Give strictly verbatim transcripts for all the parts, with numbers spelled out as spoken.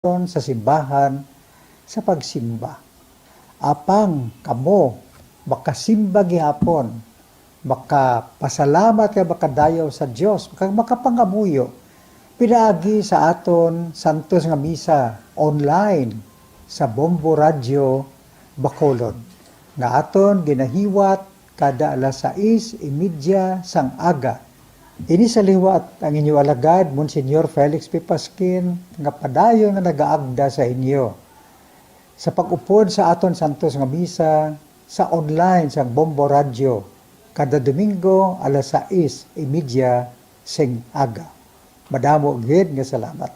sa simbahan sa pagsimba. Apang kamo makasimba gihapon, makapasalamat kag makadayaw sa Dios, kag makapangamuyo pinaagi sa aton santos nga misa online sa Bombo Radyo Bacolod, nga aton ginahiwat kada alas sais y media sang aga. Ini sa liwat ang inyo alagad, Monsignor Felix P. Pasquin, nga padayon nga nagaagda sa inyo sa pag-upod sa aton santos nga misa sa online sang Bombo Radyo kada Domingo alas sais y media sing aga. Madamo gid nga salamat.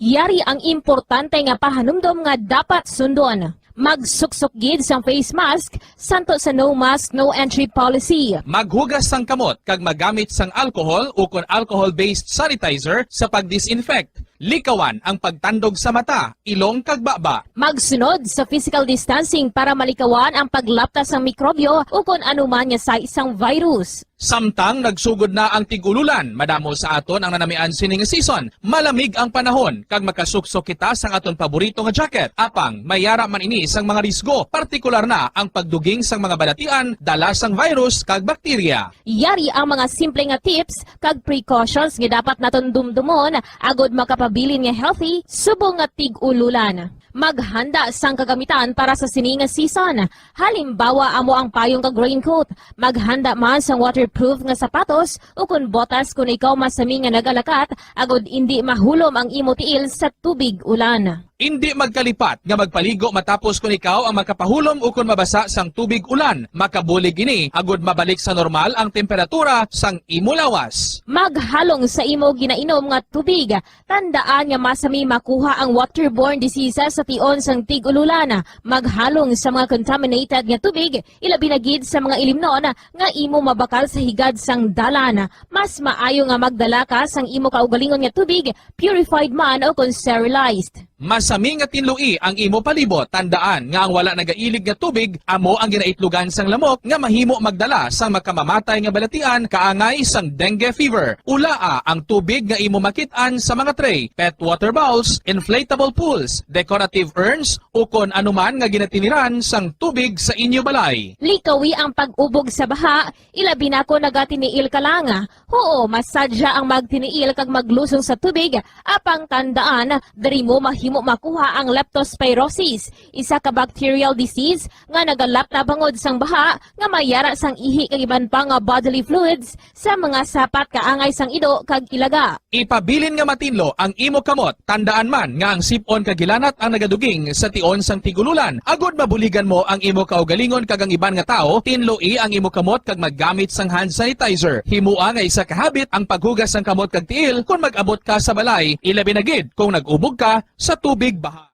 Yari ang importante nga pahanumdom nga dapat sundon. Magsuksok gid sang face mask, santo sa no mask, no entry policy. Maghugas sang kamot kag magamit sang alcohol ukon alcohol-based sanitizer sa pag-disinfect. Likawan ang pagtandog sa mata, ilong kag baba. Magsunod sa physical distancing para malikawan ang paglapta sang mikrobyo ukon anuman nga sais sang virus. Samtang nagsugod na ang tig-ululan, madamo sa aton ang nanamian sini nga season. Malamig ang panahon, kag makasuksok kita sang aton paborito nga jacket. Apang, may yara man ini sang mga risgo, partikular na ang pagduging sang mga balatian, dala sang virus kag bakterya. Yari ang mga simple nga tips kag precautions nga dapat naton dumdumon agod makapabilin nga healthy subong nga tig-ululan. Maghanda sang kagamitan para sa sini nga season. Halimbawa, amo ang payong kag raincoat. Maghanda man sang waterproof nga sapatos ukon botas kon ikaw masami nga nagalakat, agod indi mahulom ang imo tiil sa tubig ulan. Indi magkalipat nga magpaligo matapos kon ikaw ang makapahulom ukon mabasa sang tubig ulan. Makabulig ini agod mabalik sa normal ang temperatura sang imo lawas. Maghalong sa imo ginainom nga tubig. Tandaan nga masami makuha ang waterborne diseases sa tion sang tig-ululan. Maghalong sa mga contaminated nga tubig, ilabi na gid sa mga ilimnon nga imo mabakal sa higad sang dalan. Mas maayo nga magdala ka sang imo kaugalingon nga tubig, purified man o kon sterilized. Masami nga tinloi ang imo palibot. Tandaan nga ang wala nagailig nga tubig amo ang ginaitlogan sang lamok nga mahimo magdala sang makamamatay nga balatian kaangay sang dengue fever. Ulaa ang tubig nga imo makit-an sa mga tray, pet water bowls, inflatable pools, decorative urns, ukon anuman nga ginatiniran sang tubig sa inyo balay. Likawi ang pag-ubog sa baha, ilabi na kon nagatiniil ka lang. Huo, masadya ang magtiniil kag maglusong sa tubig, apang tandaan, diri mo mahimo makuha ang leptospirosis, isa ka bacterial disease nga nagalapta bangod sang baha nga may yara sang ihi kag iban pa nga bodily fluids sa mga sapat kaangay sang ido kag ilaga. Ipabilin nga matinlo ang imo kamot. Tandaan man nga ang sip-on kag hilanat ang nagaduging sa tion sang tig-ululan. Agod mabuligan mo ang imo kaugalingon kag ang iban nga tawo, tinloi ang imo kamot kag maggamit sang hand sanitizer. Himoa nga isa ka habit ang paghugas sang kamot kag tiil kon mag-abot ka sa balay, ilabi na gid kon nag-ubog ka sa tubig baha.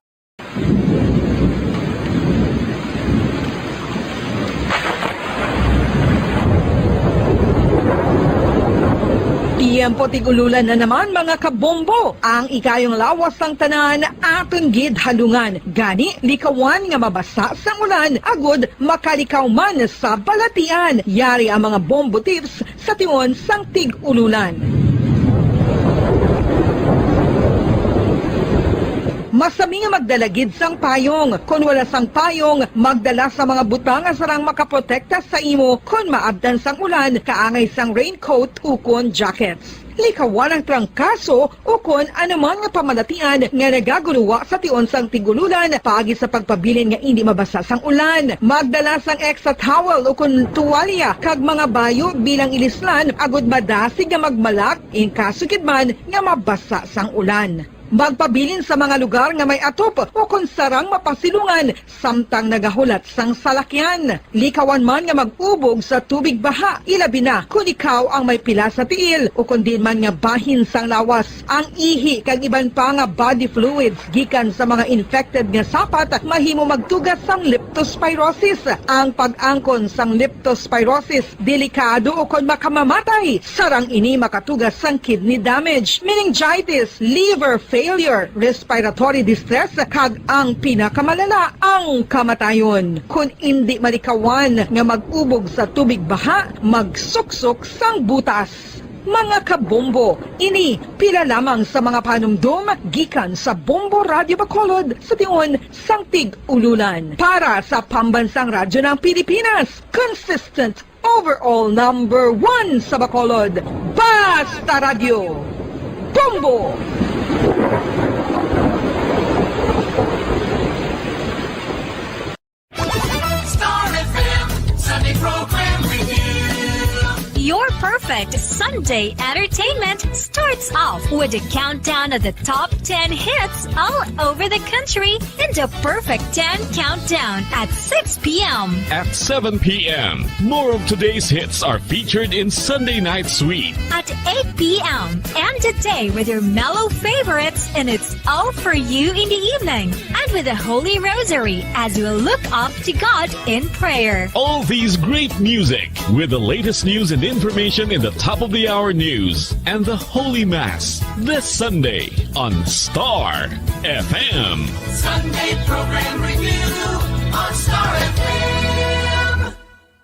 Tiyempo tig-ululan na naman, mga kabombo. Ang ikayong lawas sang tanan aton gid halungan. Gani, likawan nga mabasa sang ulan agod makalikaw man sa balatian. Yari ang mga bombo tips sa tion sang tig-ululan. Masami nga magdala gid sang payong. Kon wala sang payong, magdala sa mga butang nga sarang makaprotekta sa imo kon maabtan sang ulan, kaangay sang raincoat ukon jackets. Likawan ang trangkaso ukon anuman nga pamalatian nga nagaguluwa sa tion sang tig-ululan paagi sa pagpabilin nga indi mabasa sang ulan. Magdala sang extra towel ukon tuwalya kag mga bayo bilang ilislan agud madasig nga magmalak in kaso gid man nga mabasa sang ulan. Magpabilin sa mga lugar nga may atop ukon sarang mapasilungan samtang nagahulat sang salakyan. Likawan man nga mag-ubog sa tubig baha, ilabi na kon ikaw ang may pila sa tiil ukon diin man nga bahin sang lawas. Ang ihi kag iban pa nga body fluids gikan sa mga infected nga sapat mahimo magtuga sang leptospirosis. Ang pag-angkon sang leptospirosis delikado ukon makamamatay. Sarang ini makatuga sang kidney damage, meningitis, liver failure, respiratory distress, kag ang pinakamalala, ang kamatayon. Kon indi malikawan nga mag-ubog sa tubig baha, magsuksok sang butas. Mga kabombo, ini pila lamang sa mga panumdom gikan sa Bombo Radyo Bacolod sa tion sang tig-ulunan. Para sa Pambansang Radyo ng Pilipinas, consistent overall number one sa Bacolod, Basta Radyo, Bombo! Star F M Sunday Program Review. Your perfect Sunday entertainment starts off with a countdown of the top ten hits all over the country in the Perfect ten Countdown at six p m. At seven p m, more of today's hits are featured in Sunday Night Sweet. At eight p m, end the day with your mellow favorites, and it's all for you in the evening. And with the Holy Rosary as we look up to God in prayer. All these great music with the latest news and information in the top of the hour news and the Holy Mass this Sunday on Star F M. Sunday Program Review on Star F M.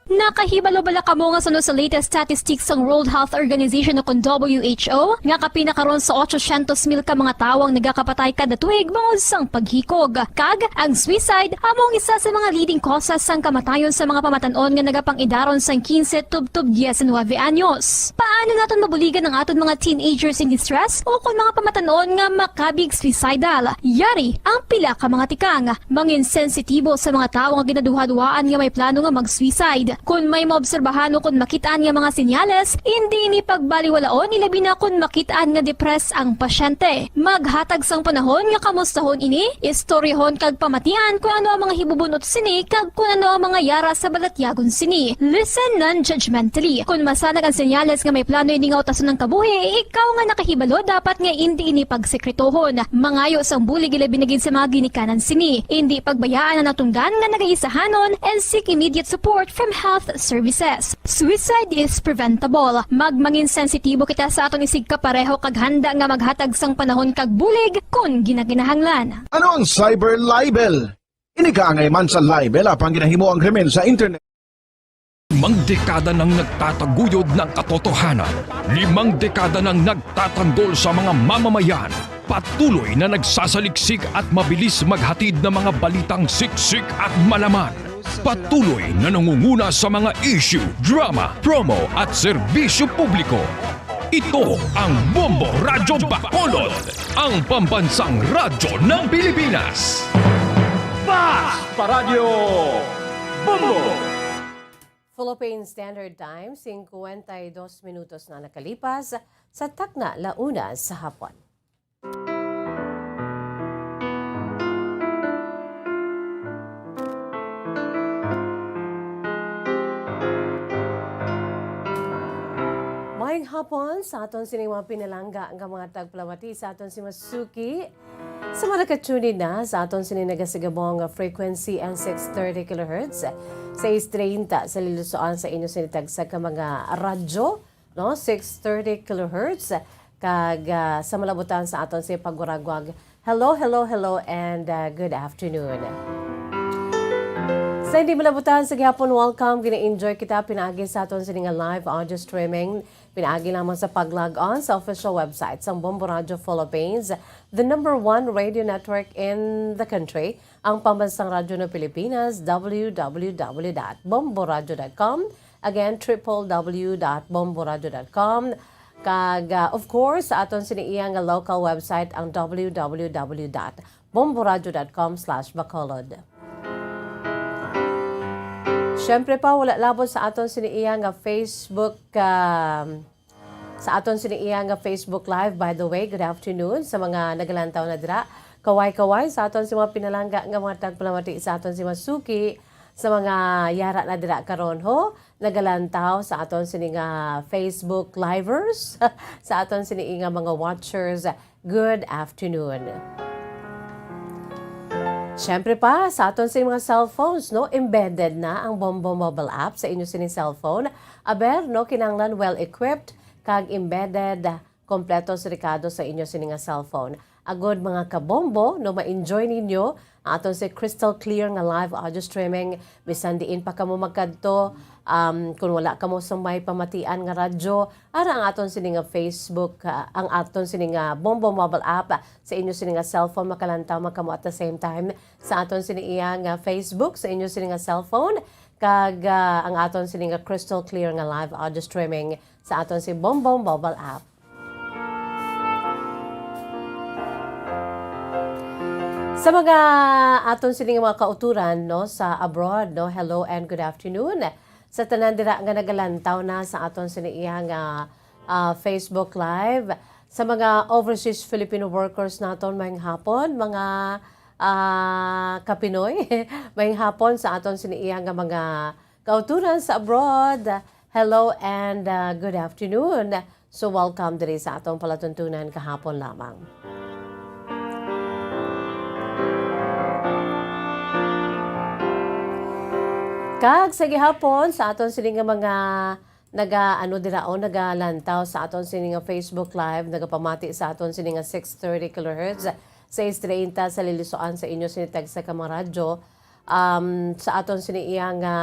Nakahibalo bala kamo nga suno sa latest statistics sang World Health Organization o kon W H O, nga kapin na karon sa ochocientos mil ka mga tawo ang nagakapatay kada tuig bangod sang paghikog? Kag ang suicide amo ang isa sa mga leading causes sang kamatayon sa mga pamatan-on nga nagapang-idaron sang quince tubtob diecinuebe anyos. Paano naton mabuligan ang aton mga teenagers in distress o kon mga pamatan-on nga makabig suicidal? Yari ang pila ka mga tikang. Mangin sensitibo sa mga tawo nga ginaduhaduhaan nga may plano nga mag-suicide. Kon may maobserbahan o kon makit-an nga mga senyales, indi ini pagbaliwalaon, ilabi na kon makit-an nga depressed ang pasyente. Maghatag sang panahon nga kamustahon ini, istoryahon kag pamatian kon ano ang mga hibubun-ot sini kag kon ano ang mga yara sa balatyagon sini. Listen non-judgmentally. Kon masanag ang senyales nga may plano ini nga utason ang kabuhi, ikaw nga nakahibalo dapat nga indi ini pagsekretohon. Mangayo sang bulig ilabi na gid sa mga ginikanan sini. Indi pagbayaan ang natungdan nga nagaisahanon and seek immediate support from health services. Suicide is preventable. Magmangin sensitibo kita sa aton isigkapareho kag handa nga maghatag sang panahon kag bulig kon ginakinahanglan. Ano ang cyber libel? Ini kaangay man sa libel apang ginahimo ang krimen sa internet. Limang dekada nang nagtataguyod ng katotohanan. Limang dekada nang nagtatanggol sa mga mamamayan. Patuloy na nagsasaliksik at mabilis maghatid ng mga balitang siksik at malaman. Patuloy na nangunguna sa mga issue, drama, promo at serbisyo publiko. Ito ang Bombo Radyo Bacolod, ang pambansang radyo ng Pilipinas. Basta Radyo Bombo! Philippine Standard Time, singkwenta y dos minutos na nakalipas sa takna la una sa hapon. Maayong hapon sa aton sini mga pinalangga nga mga tagpalamati, sa aton si Masuki. Sa mga naka-tune in na sa aton sini nagasigabong nga frequency ang six thirty kilohertz, sais treinta sa lilusoan sa inyo sini tagsa ka mga radyo, no? Six thirty kilohertz. Kag, ah, sa malabutan sa aton sini pagwaragwag, hello, hello, hello, and, ah, good afternoon. Sa hindi malabutan sa gihapon, welcome. Gina-enjoy kita pinaagi sa aton sini nga live audio streaming. Pinaagi lamang sa pag-log on sa official website sang Bombo Radio Philippines, the number one radio network in the country, ang pambansang radyo ng Pilipinas, w w w dot bomboradio dot com. Again, triple w dot bomboradio dot com. Kag, ah, of course, sa aton sini iya nga local website, ang w w w dot bomboradio dot com slash bacolod. Siyempre pa, wala labot sa aton sini iya nga Facebook, um, sa aton sini iya nga Facebook Live. By the way, good afternoon sa mga nagalantaw na dira. Kaway-kaway sa aton si mga pinalangga nga mga tagpalamati, sa aton si mga suki, sa mga yara na dira karon, ho, nagalantaw sa aton sini nga Facebook Livers, sa aton sini nga mga watchers. Good afternoon. Siyempre pa, sa aton sa mga cellphones, no, embedded na ang Bombo mobile app sa inyo sining cellphone. Aber, no, kinahanglan well-equipped kag embedded, kompleto sa rekado sa inyo sini nga cellphone. agod, mga kabombo, no, ma-enjoy ninyo ang aton si crystal clear nga live audio streaming, bisan diin pa kamo magkadto. Um, kung wala kamo sa may pamatian nga radyo, ara ang aton sini nga Facebook, ah, ang aton sini nga Bombo mobile app, ah, sa inyo sini nga cellphone, makalantaw man kamo at the same time sa aton sini iya nga Facebook, sa inyo sini nga cellphone, kag, ah, ang aton sini nga crystal clear nga live audio streaming sa aton si Bombo mobile app. Sa mga aton sini nga mga kauturan, no, sa abroad, no, hello and good afternoon. Sa tanan dira nga nagalantaw na sa aton sini iya nga, ah, Facebook Live, sa mga overseas Filipino workers naton, maayong hapon, mga, ah, kapinoy. Maayong hapon sa aton sini iya nga mga kauturan sa abroad. Hello and, ah, good afternoon. So, welcome diri sa atong palatuntunan kahapon lamang. Kag sa gihapon, sa aton sini nga mga naga, ano, dira, o, nagalantaw sa aton sini nga Facebook Live, nagapamati sa aton sini nga six thirty kilohertz, sais treinta sa lilisuan sa inyo sini tagsa ka mga radyo, um, sa aton sini iya nga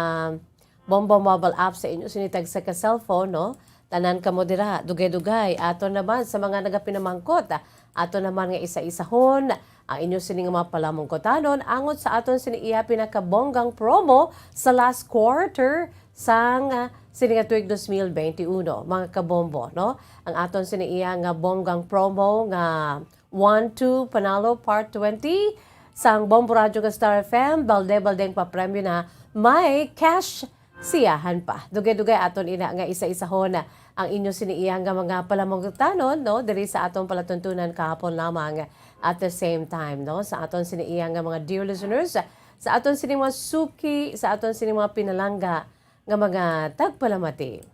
Bombo mobile app sa inyo sini tagsa ka cellphone, no? Tanan kamo dira, dugay-dugay. Ato naman sa mga nagapinamangkot, ah, ato naman nga isa-isahon ang inyo sini nga mga palamangkutanon angot sa aton sini iya pinakabonggang promo sa last quarter sang, ah, sini nga tuig dos mil benti uno, mga kabombo, no? Ang aton sini iya nga bonggang promo nga One, Two, Panalo Part twenty sang Bombo Radyo nga Star F M, balde-baldeng papremyo na may cash siyahan pa. Dugay-dugay aton ina nga isa-isahon ang inyo sini iya nga mga palamangkutanon, no, diri sa aton palatuntunan kahapon lamang. At the same time, no, sa aton sini iya nga mga dear listeners, sa aton sini mga suki, sa aton sini mga pinalangga nga mga tagpalamati.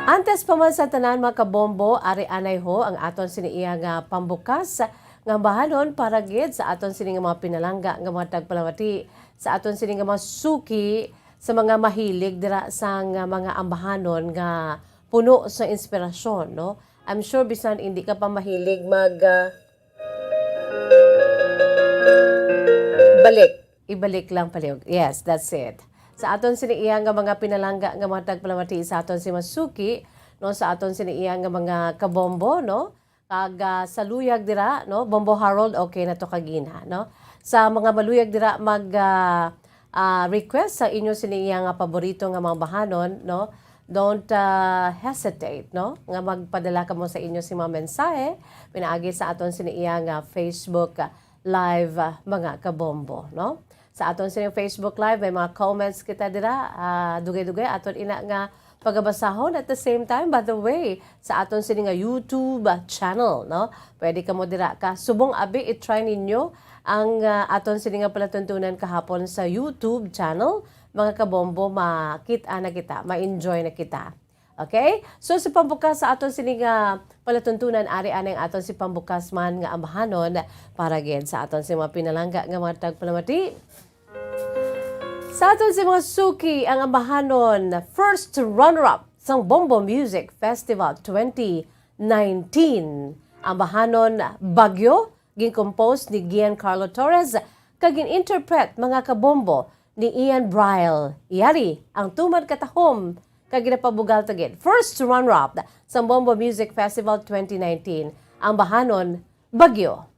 Antes pa man sa tanan, mga kabombo, ari anay ho ang aton sini iya nga pambukas nga ambahanon para gid sa aton sini nga mga pinalangga nga mga tagpalamati, sa aton sini nga mga suki, sa mga mahilig dira sa nga mga ambahanon nga puno sa inspirasyon, no? I'm sure bisan hindi ka pa mahilig mag, ah, balik. Ibalik lang palihog. Yes, that's it. Sa aton sini iya nga mga pinalangga nga mga tagpalamati, sa aton si masuki, no, sa aton sini iya nga mga kabombo, no, kag, ah, sa luyag dira, no, Bombo Harold, okay na to kagina, no. Sa mga maluyag dira mag, ah, ah, request sa inyo sini iya nga paborito nga mga bahanon, no, don't, ah, hesitate, no, nga magpadala kamo sa inyo si mga mensahe pinaagi sa aton sini iya nga Facebook, ah, Live, ah, mga kabombo, no? Sa aton sini Facebook Live, may mga comments kita dira. Ah, dugay-dugay aton ina nga pagabasahon. At the same time, by the way, sa aton sini nga YouTube, ah, channel, no? Pwede kamo dira ka subong abi i-try ninyo ang, ah, aton sini nga palatuntunan kahapon sa YouTube channel. Mga kabombo, makit-an na kita, ma-enjoy na kita. Okay? So, sa pambukas sa aton sini nga palatuntunan, ari anay ang aton si pambukas man nga ambahanon para gid sa aton si mga pinalangga nga mga tagpalamati. Sa aton si mga suki ang ambahanon, first runner-up sang Bombo Music Festival twenty nineteen. Ambahanon Bagyo, gin-compose ni Giancarlo Torres, kag gin-interpret, mga kabombo, ni Ian Bryle. Yari ang tuman katahom kag ginapabugal ta gid. First runner-up sa Bombo Music Festival twenty nineteen, ambahanon Bagyo.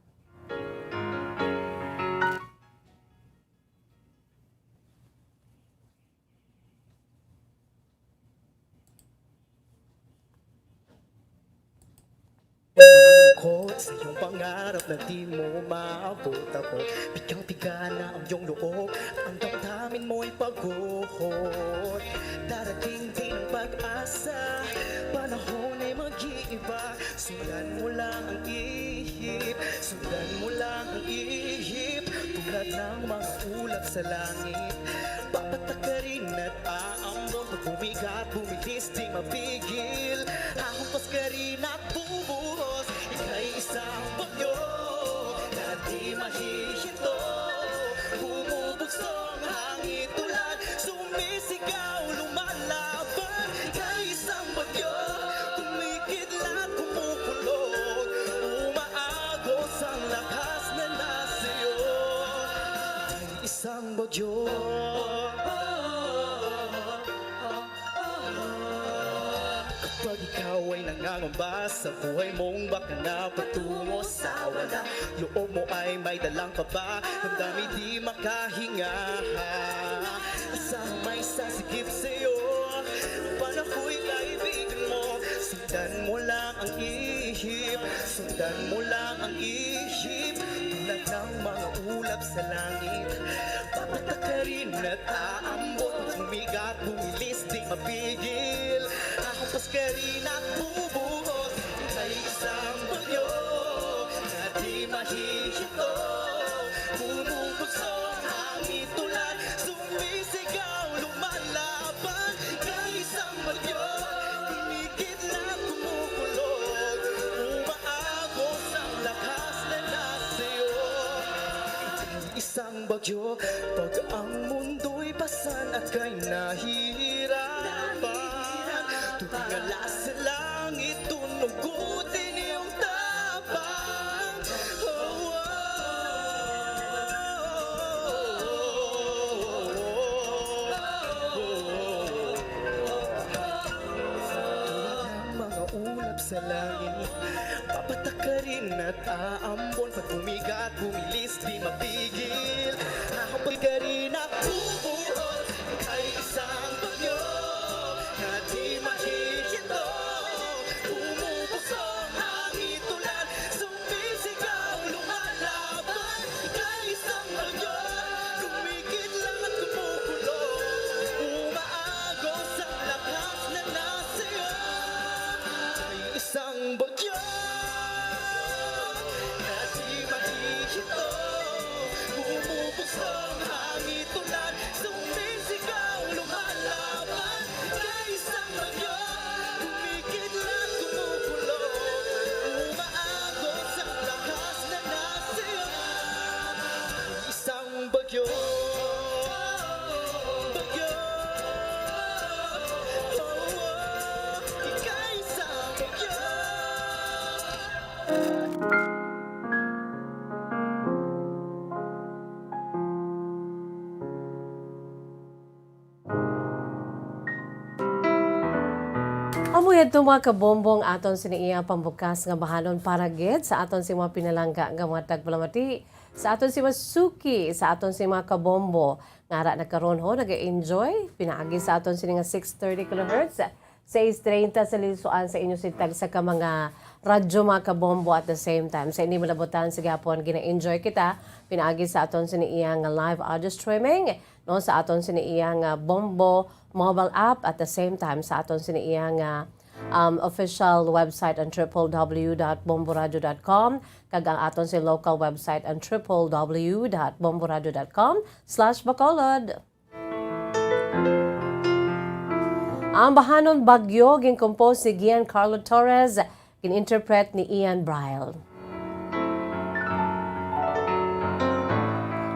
Ko sa iyong pangarap na di mo maabot ako. Pigang-piga na ang iyong loob, ang damdamin mo'y pagguhot. Darating din ang pag-asa, panahon ay mag-iiba. Sundan mo lang ang ihip, sundan mo lang ang ihip. Tulad ng mga ulap sa langit, papatak ka rin at aambon. Pag bumigat, bumilis, di mapigil. Hahampas ka rin at bubuhos. Ika'y isang bagyo na di mahihinto. Bumubugso ang hangin, tulad sumisigaw, lumalabas. Pag ikaw ay nangangamba sa buhay mong baka na patungo sa wala, loob mo ay may dalang kaba, damdamin di makahinga. Asahan may sasigip sa'yo, panahon kaibigan mo. Sundan mo lang ang ihip, sundan mo lang ang ihip. Tulad ng mga ulap sa langit, papatakarin at aambon. Humigat, bumilis, di mapigil. Ahumpas ka rin at bubuhos. Kay isang bagyo na di mahihinto. Bumubugso ang hangin, tulad sumisigaw, lumalaban. Kay isang bagyo, kumikidlat, kumukulog. Umaagos ang lakas na nasa iyo. Isang bagyo, pag ang mundo'y basan at kay nahihirapan, tumingala sa langit, tunugutin iyong tapang. Oh, oh, oh, oh, oh, oh. Tulad ng mga ulap sa langit, papatakarin at aambon. Pag bumigat, bumilis, di mapigil. Hahapon ka rin at bubuhos. Kay isang bagyo na di mahihinto. Bumubugso ang hangin, tulad sumisigaw, lumalaban. Kay isang bagyo, kumikidlat at kumukulog. Umaagos ang lakas na nasa iyo. Kay isang bagyo na di mahihinto. Bumubugso ang hangin, tulad sumisigaw, lumalaban. Kay isang bagyo, kumikidlat, kumukulog. Umaagos ang lakas na nasa iyo. Isang bagyo, bagyo, oh, oh, ikaw isang bagyo. Amo yadto, mga kabombo, ang aton sini iya pambukas nga bahanon para gid sa aton sing mga pinalangga nga mga tagpalamati, sa aton sing mga suki, sa aton sing mga kabombo nga ara na karon ho nag-enjoy pinaagi sa aton sini nga six thirty kilohertz, sais treinta sa lisoan sa inyo sing tagsa ka mga radyo, mga kabombo, at the same time sa ini malabutan sa gihapon gina-enjoy kita pinaagi sa aton sini iya nga live audio streaming, no, sa aton sini iya nga Bombo mobile app, at the same time sa aton sini iya nga, um, official website ang triple W dot bomboradio dot com, kag ang aton sini local website ang triple W dot bomboradio dot com slash bacolod. Ang bahanon Bagyo, gin-compose ni Giancarlo Torres, gin-interpret ni Ian Braille.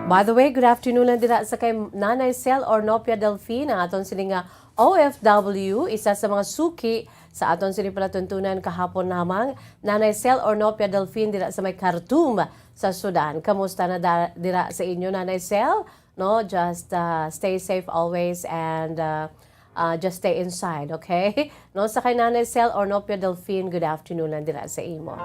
By the way, good afternoon lang dira sa kay Nanay Cel Ornopia Delfin, ang aton sini nga O F W, isa sa mga suki sa aton sini palatuntunan kahapon lamang. Nanay Cel Ornopia Delfin dira sa may Khartoum sa Sudan. Kamusta na da-, dira sa inyo, Nanay Cel? No, just, uh, stay safe always and, uh, uh, just stay inside, okay? No, sa kay Nanay Cel Ornopia Delfin, good afternoon lang dira sa imo.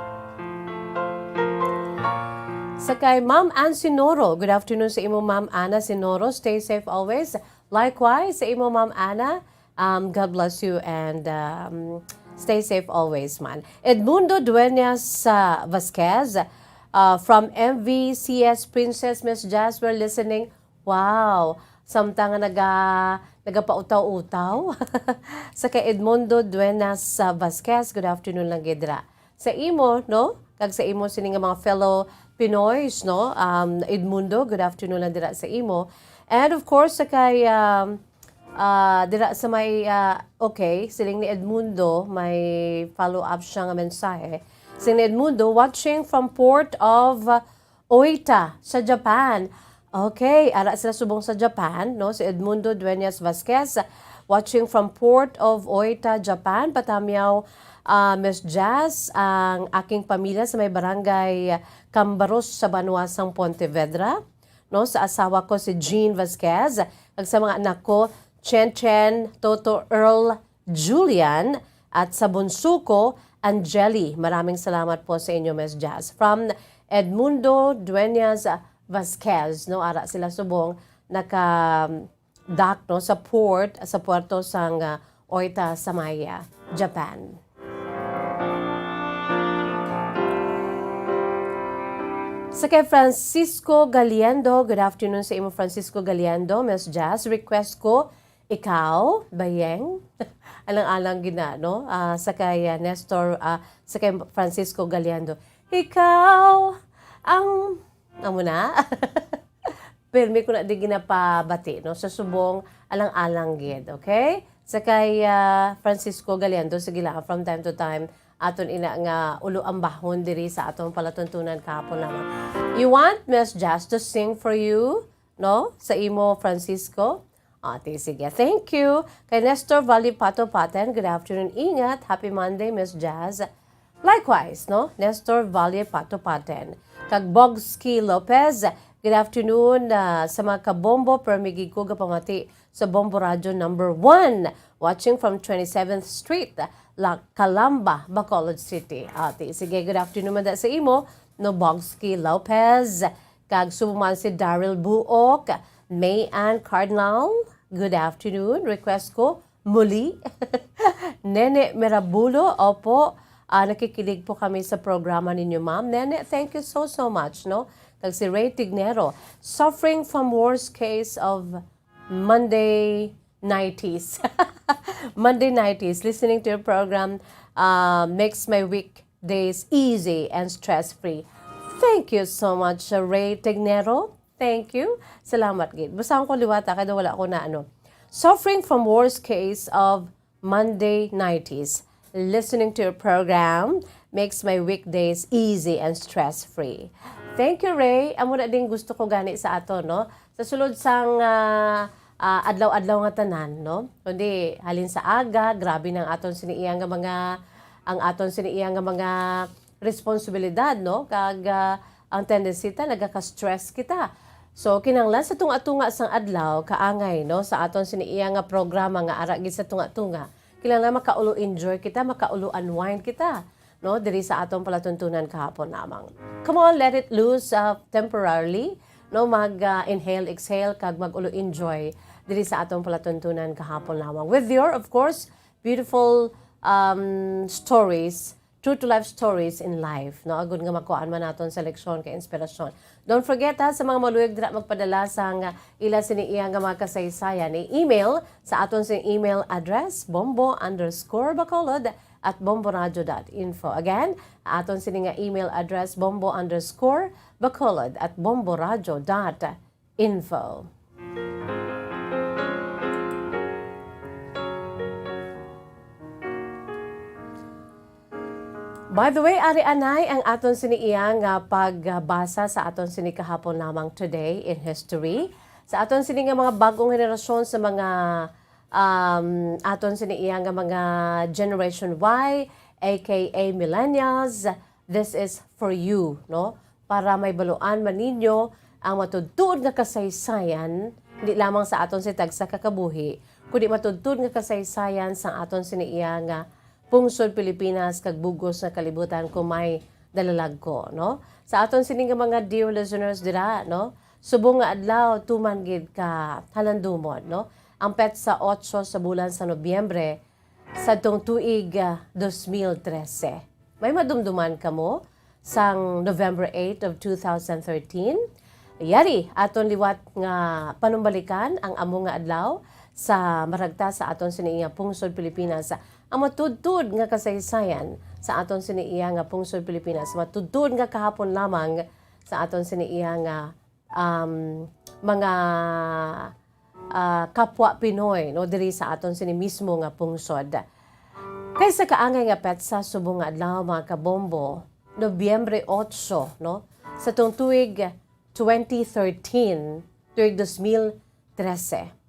Sa kay Ma'am Ann Sinoro, good afternoon sa imo, Ma'am Anna Sinoro. Stay safe always. Likewise, sa imo, Ma'am Anna, um, God bless you and, um, stay safe always, man. Edmundo Dueñas, uh, Vasquez, uh, from M V C S Princess Miss Jazz, we're listening. Wow! Samtang nga naga-, nagapautaw-utaw. Sa kay Edmundo Duenas, ah, Vasquez, good afternoon lang gid dira sa imo, no? Kag sa imo sini nga mga fellow Pinoys, no? Um, Edmundo, good afternoon lang dira sa imo. And of course, sa kay, um, ah, dira sa may, ah, okay, siling ni Edmundo, may follow-up siya nga mensahe. Siling ni Edmundo, watching from Port of, ah, Oita sa Japan. Okay, ara sila subong sa Japan, no? Si Edmundo Dueñas Vasquez, watching from Port of Oita, Japan. Patamyaw, ah, Miss Jazz, ang aking pamilya sa may barangay Cambaros sa Banuasang Pontevedra, no? Sa asawa ko si Jean Vasquez, kag sa mga anak ko, Chen Chen, Toto, Earl, Julian, at sa bunso ko, Angeli. Maraming salamat po sa inyo, Miss Jazz. From Edmundo Dueñas Vasquez, no, ara sila subong naka-dock, no, sa port, sa puerto sang, ah, Oita Samaya, Japan. Sa kay Francisco Galiendo, good afternoon sa imo, Francisco Galiendo. Miss Jazz, request ko, Ikaw, Bayeng. Alang-alang gina, no? Ah, sa kay, ah, Nestor, ah, sa kay Francisco Galiendo. Ikaw, ang, amo na? Pirmi ko na di ginapabati, no? Sa subong, alang-alang gid, okay? Sa kay, ah, Francisco Galiendo, sige lang, from time to time, aton ina nga ulo ang bahon diri sa atong palatuntunan kahapon naman. You want Miss Jazz to sing for you, no? Sa imo, Francisco? Ah, ti, sige. Thank you. Kay Nestor Valle Pato Paten, good afternoon. Ingat. Happy Monday, Miss Jazz. Likewise, no? Nestor Valle Pato Paten. Kag Bogski Lopez, good afternoon, ah, sa mga kabombo, permi gid ko gapamati sa Bombo Radio number one, watching from twenty-seventh Street, La Calamba, Bacolod City. Ati, sige, good afternoon man da sa imo, no, Bogski Lopez. Kag subong man si Daryl Buok, May Ann Cardinal, good afternoon. Request ko, muli. Nene Mirabulo, opo, ah, nakikinig po kami sa programa ninyo, ma'am. Nene, thank you so, so much, no? Kag si Ray Tignero, suffering from worst case of Monday nighties. Monday nighties, listening to your program, uh, makes my weekdays easy and stress-free. Thank you so much, uh, Ray Tignero. Thank you. Salamat gid. Basahon ko liwat, ah, kay daw wala ko na ano. Suffering from worst case of Monday nighties. Listening to your program makes my weekdays easy and stress-free. Thank you, Ray. Amo na din gusto ko gani sa ato, no? Sa sulod sang, ah, ah, adlaw-adlaw nga tanan, no? Kundi halin sa aga, grabe nang aton sini iya nga mga, ang aton sini iya nga mga responsibilidad, no? Kag, ah, ang tendency ta, nagaka-stress kita. So, kinahanglan sa tunga-tunga sang adlaw, kaangay, no? Sa aton sini iya nga programa nga ara gid sa tunga-tunga, kinahanglan makaulo enjoy kita, makaulo unwind kita, no? Diri sa aton palatuntunan kahapon lamang. Come on, let it loose, uh, temporarily, no? Mag, uh, inhale, exhale, kag mag-ulo enjoy diri sa aton palatuntunan kahapon lamang. With your, of course, beautiful, um, stories, true to life stories in life, no? Agud nga makuhaan man naton sa leksyon kay inspirasyon. Don't forget, ha, sa mga maluyag dira magpadala sang ila sini iya nga mga kasaysayan, i-email sa aton sing email address, bombo underscore bacolod at bomboradio dot info. Again, aton sini nga email address, bombo underscore bacolod at bomboradio dot info. By the way, ari anay ang aton sini iya nga pagbasa sa aton sini kahapon lamang, Today in History. Sa aton sini nga mga bag-ong henerasyon, sa mga, um, aton sini iya nga mga Generation Y, A K A millennials, this is for you, no? Para may baluan man ninyo ang matuod-tuod nga kasaysayan, hindi lamang sa aton si tagsa ka kabuhi, kundi matuod-tuod nga kasaysayan sa aton sini iya nga pungsod Pilipinas kag bug-os nga kalibutan kung may dalalag ko, no? Sa aton sini nga mga dear listeners dira, no? Subong nga adlaw, tuman gid ka halandumon, no? Ang petsa otso sa bulan sa Nobyembre, sadtong tuig, ah, dos mil trese. May madumduman kamo sang November eight of two thousand thirteen? Yari, aton liwat nga panumbalikan ang amo nga adlaw sa maragta sa aton sini nga pungsod Pilipinas. Ang matudtod nga kasaysayan sa aton sini iya nga pungsod Pilipinas, matudtod nga kahapon lamang sa aton sini iya nga um, mga, ah, kapwa Pinoy, no, diri sa aton sini mismo nga pungsod. Kay sa kaangay nga petsa subong nga adlaw, mga kabombo, Nobyembre otso, no, sa tong tuig twenty thirteen, tuig dos mil trese.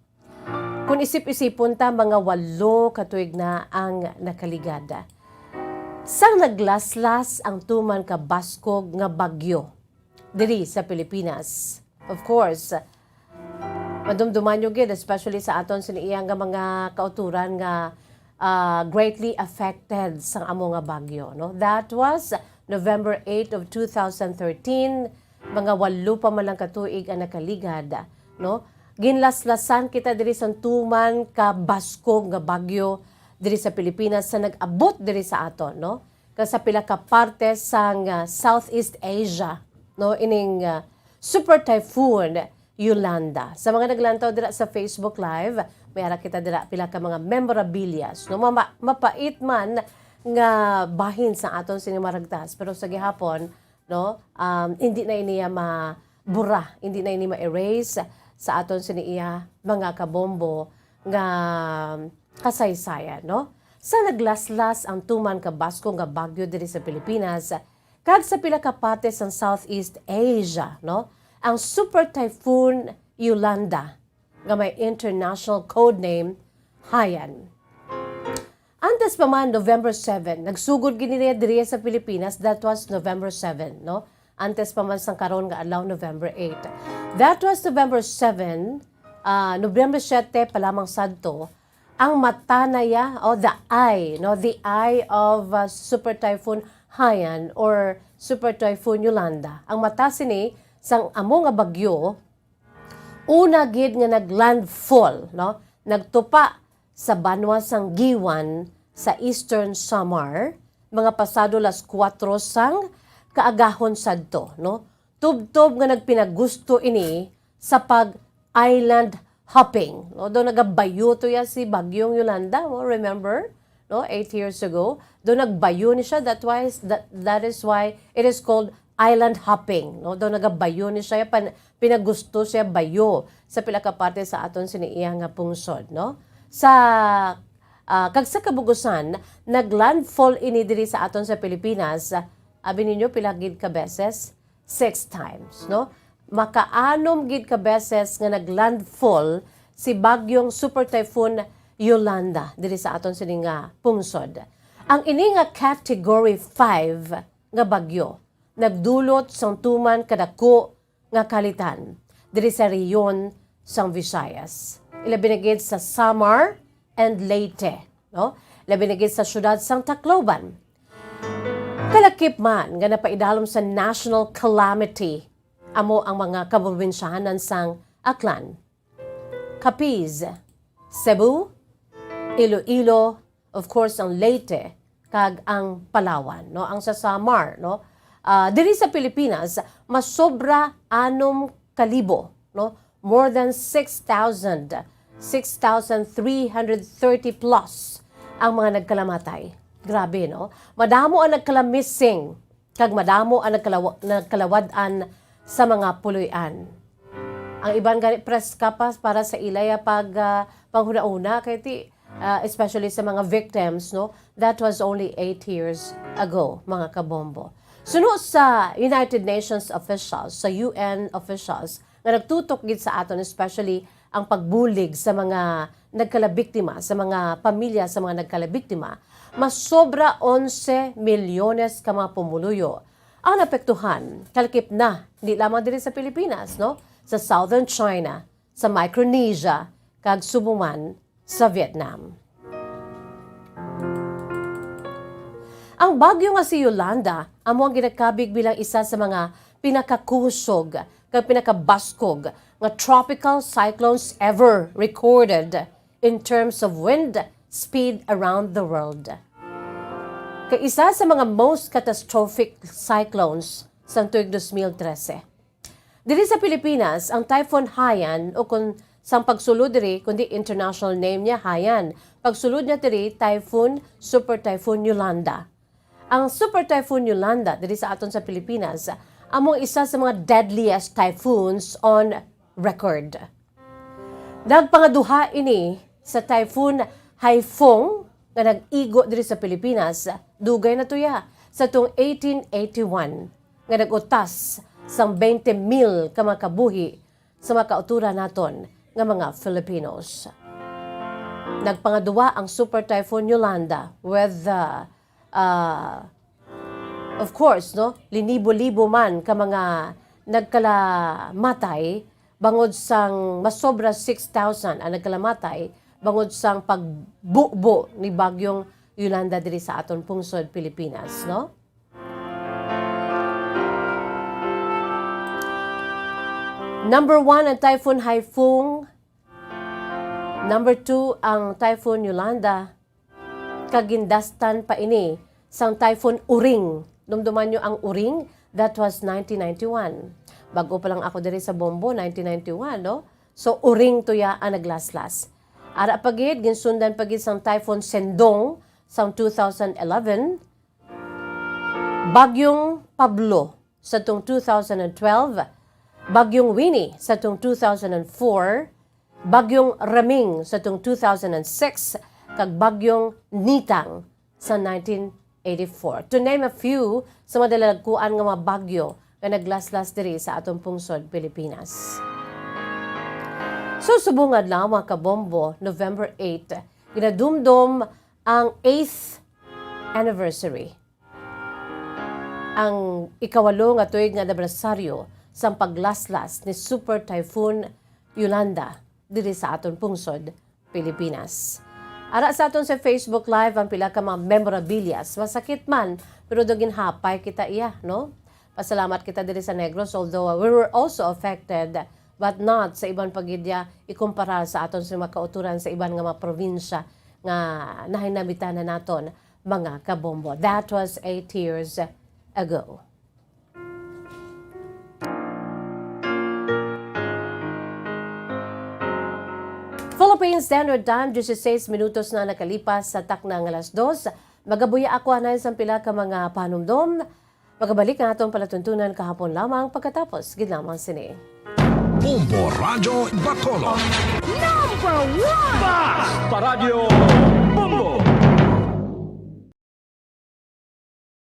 Kung isip-isipon ta, mga walo ka tuig na ang nakaligad. Sang naglaslas ang tuman ka baskog nga bagyo diri sa Pilipinas. Of course, madumduman nyo gid, especially sa aton sini iya nga mga kauturan nga ah, greatly affected sang amo nga bagyo, no? That was November eight of two thousand thirteen, mga walo pa man lang ka tuig ang nakaligad, no? Ginlaslasan kita diri sang tuman ka baskog nga bagyo diri sa Pilipinas sa nag-abot diri sa aton, no? Kag sa pila ka parte sang, ah, Southeast Asia, no? Ining, ah, Super Typhoon Yolanda. Sa mga naglantaw dira sa Facebook Live, may ara kita dira pila ka mga memorabilias, no? Mama-, mapait man nga bahin sa aton sini maragtas, pero sa gihapon, no, um, hindi na ini mabura, hindi na ini ma-erase sa aton sini iya mga kabombo nga kasaysayan, no? Sa naglaslas ang tuman ka baskog nga bagyo diri sa Pilipinas, kag sa pila ka parte sang Southeast Asia, no? Ang Super Typhoon Yolanda, nga may international code name Haiyan. Antes pa man, November seven, nagsugod gid niya diri sa Pilipinas, that was November seven, no? Antes pa man sang karon nga adlaw, November eight. That was November seven, ah, Nobyembre siyete pa lamang sadto, ang mata na iya, o the eye, no? The eye of, uh, Super Typhoon Haiyan or Super Typhoon Yolanda. Ang mata sini sang amo nga bagyo, una gid nga naglandfall, no? Nagtupa sa banwa sang Guiuan sa Eastern Samar, mga pasado las kuwatro sang kaagahon sadto, no? Tubtob nga nagpinagusto ini sa pag island hopping, no? Do nagabayo to ya si Bagyong Yolanda, mo remember? No, eight years ago, do nagbayo ni siya. That why, that, that is why it is called island hopping, no? Do nagabayo ni siya, pan-, pinagusto siya bayo sa pila ka parte sa aton sini iya nga pungsod, no? Sa, ah, kag sa kabugusan, naglandfall ini diri sa aton sa Pilipinas. Abi ninyo, pila gid ka beses? Six times, no? Makaanom gid ka beses nga naglandfall si Bagyong Super Typhoon Yolanda diri sa aton sini nga pungsod. Ang ini nga Category five nga bagyo nagdulot sang tuman kadako nga kalitan diri sa rehiyon sang Visayas, ilabi na gid sa Samar and Leyte, no? Labi na gid sa siyudad sang Tacloban. Kalakip man nga napaidalom sa national calamity, amo ang mga kaprobinsyahanan sang Aklan, Capiz, Cebu, Iloilo, of course, ang Leyte, kag ang Palawan, no? Ang sa Samar, no? Ah, diri sa Pilipinas, masobra anom ka libo, no? More than six thousand, six thousand three hundred thirty plus ang mga nagkalamatay. Grabe, no? Madamo ang nagkala-missing, kag madamo ang nagkalawa-, nagkalawad-an sa mga puloy-an. Ang iban gani preska pa para sa ilay pag, ah, panghunahuna kay ti, ah, especially sa mga victims, no? That was only eight years ago, mga kabombo. Suno sa United Nations officials, sa U N officials, nga nagtutok gid sa aton, especially ang pagbulig sa mga nagkalabiktima, sa mga pamilya sa mga nagkalabiktima, mas sobra onse milyones ka mga pumuluyo ang naapektuhan, kalakip na, hindi lamang diri sa Pilipinas, no? Sa Southern China, sa Micronesia, kag subong man sa Vietnam. Ang bagyo nga si Yolanda amo ang ginakabig bilang isa sa mga pinakakusog kag pinakabaskog nga tropical cyclones ever recorded in terms of wind speed around the world. Kay isa sa mga most catastrophic cyclones sang tuig dos mil trese. Diri sa Pilipinas, ang Typhoon Haiyan, o kung sang pagsulod diri, kundi international name niya, Haiyan. Pagsulod niya diri, Typhoon, Super Typhoon Yolanda. Ang Super Typhoon Yolanda diri sa aton sa Pilipinas, amo ang isa sa mga deadliest typhoons on record. Nagpangaduha ini sa Typhoon Haiphong nga nag-igo diri sa Pilipinas, dugay na tuya, sa tuong eighteen eighty-one, nga nag-utas sang twenty mil ka mga kabuhi sa mga kauturan naton nga mga Filipinos. Nagpangaduwa ang Super Typhoon Yolanda with, uh, uh, of course, no, linibo-libo man ka mga nagkalamatay, bangod sang masobra six thousand ang nagkalamatay, bangod sang pagbubo ni Bagyong Yolanda diri sa aton pungsod Pilipinas, no? Number one ang Typhoon Haiphong. Number two ang Typhoon Yolanda. Kag gindastan pa ini sang Typhoon Uring. Dumduman nyo ang Uring? That was nineteen ninety-one. Bago pa lang ako diri sa Bombo, nineteen ninety-one, no? So, Uring tuya ang naglaslas. Ara pa gid, ginsundan pa gid sang Typhoon Sendong sang two thousand eleven, Bagyong Pablo sa tung two thousand and twelve, Bagyong Winnie sa tung two thousand and four, Bagyong Raming sa tung two thousand and six, kag Bagyong Nitang sa nineteen eighty-four. To name a few sa madalagkuan nga mga bagyo nga naglaslas diri sa aton pungsod Pilipinas. So, subong adlaw, mga kabombo, November eight, ginadumdom ang eighth anniversary, ang ikawalo nga tuig nga anibersaryo sang paglaslas ni Super Typhoon Yolanda diri sa aton pungsod, Pilipinas. Ara sa aton sa Facebook Live ang pila ka mga memorabilias. Masakit man, pero do ginhapay kita iya, no? Pasalamat kita diri sa Negros, although, uh, we were also affected, but not sa iban pa gid iya ikumpara sa aton sa mga kauturan sa iban nga mga probinsya nga nahinamitan na naton, mga kabombo. That was eight years ago. Philippine Standard Time, dieciséis minutos na nakalipas sa takna nga alas dos. Magabuya ako anay sang pila ka mga panumdom. Magabalik ang atong palatuntunan kahapon lamang pagkatapos gid lamang sini. Bombo Radyo Bacolod. Number one! Basta Radyo Bombo!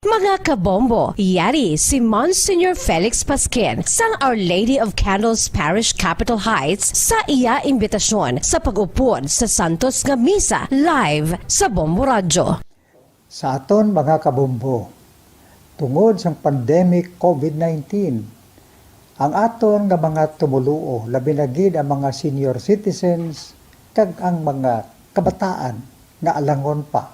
Mga kabombo, yari si Monsignor Felix Pasquin sang Our Lady of Candles Parish, Capitol Heights, sa iya imbitasyon sa pag-upod sa Santos nga Misa live sa Bombo Radyo. Sa aton mga kabombo, tungod sang pandemic COVID nineteen, ang aton nga mga tumoluo, labi na gid ang mga senior citizens kag ang mga kabataan nga alangon pa,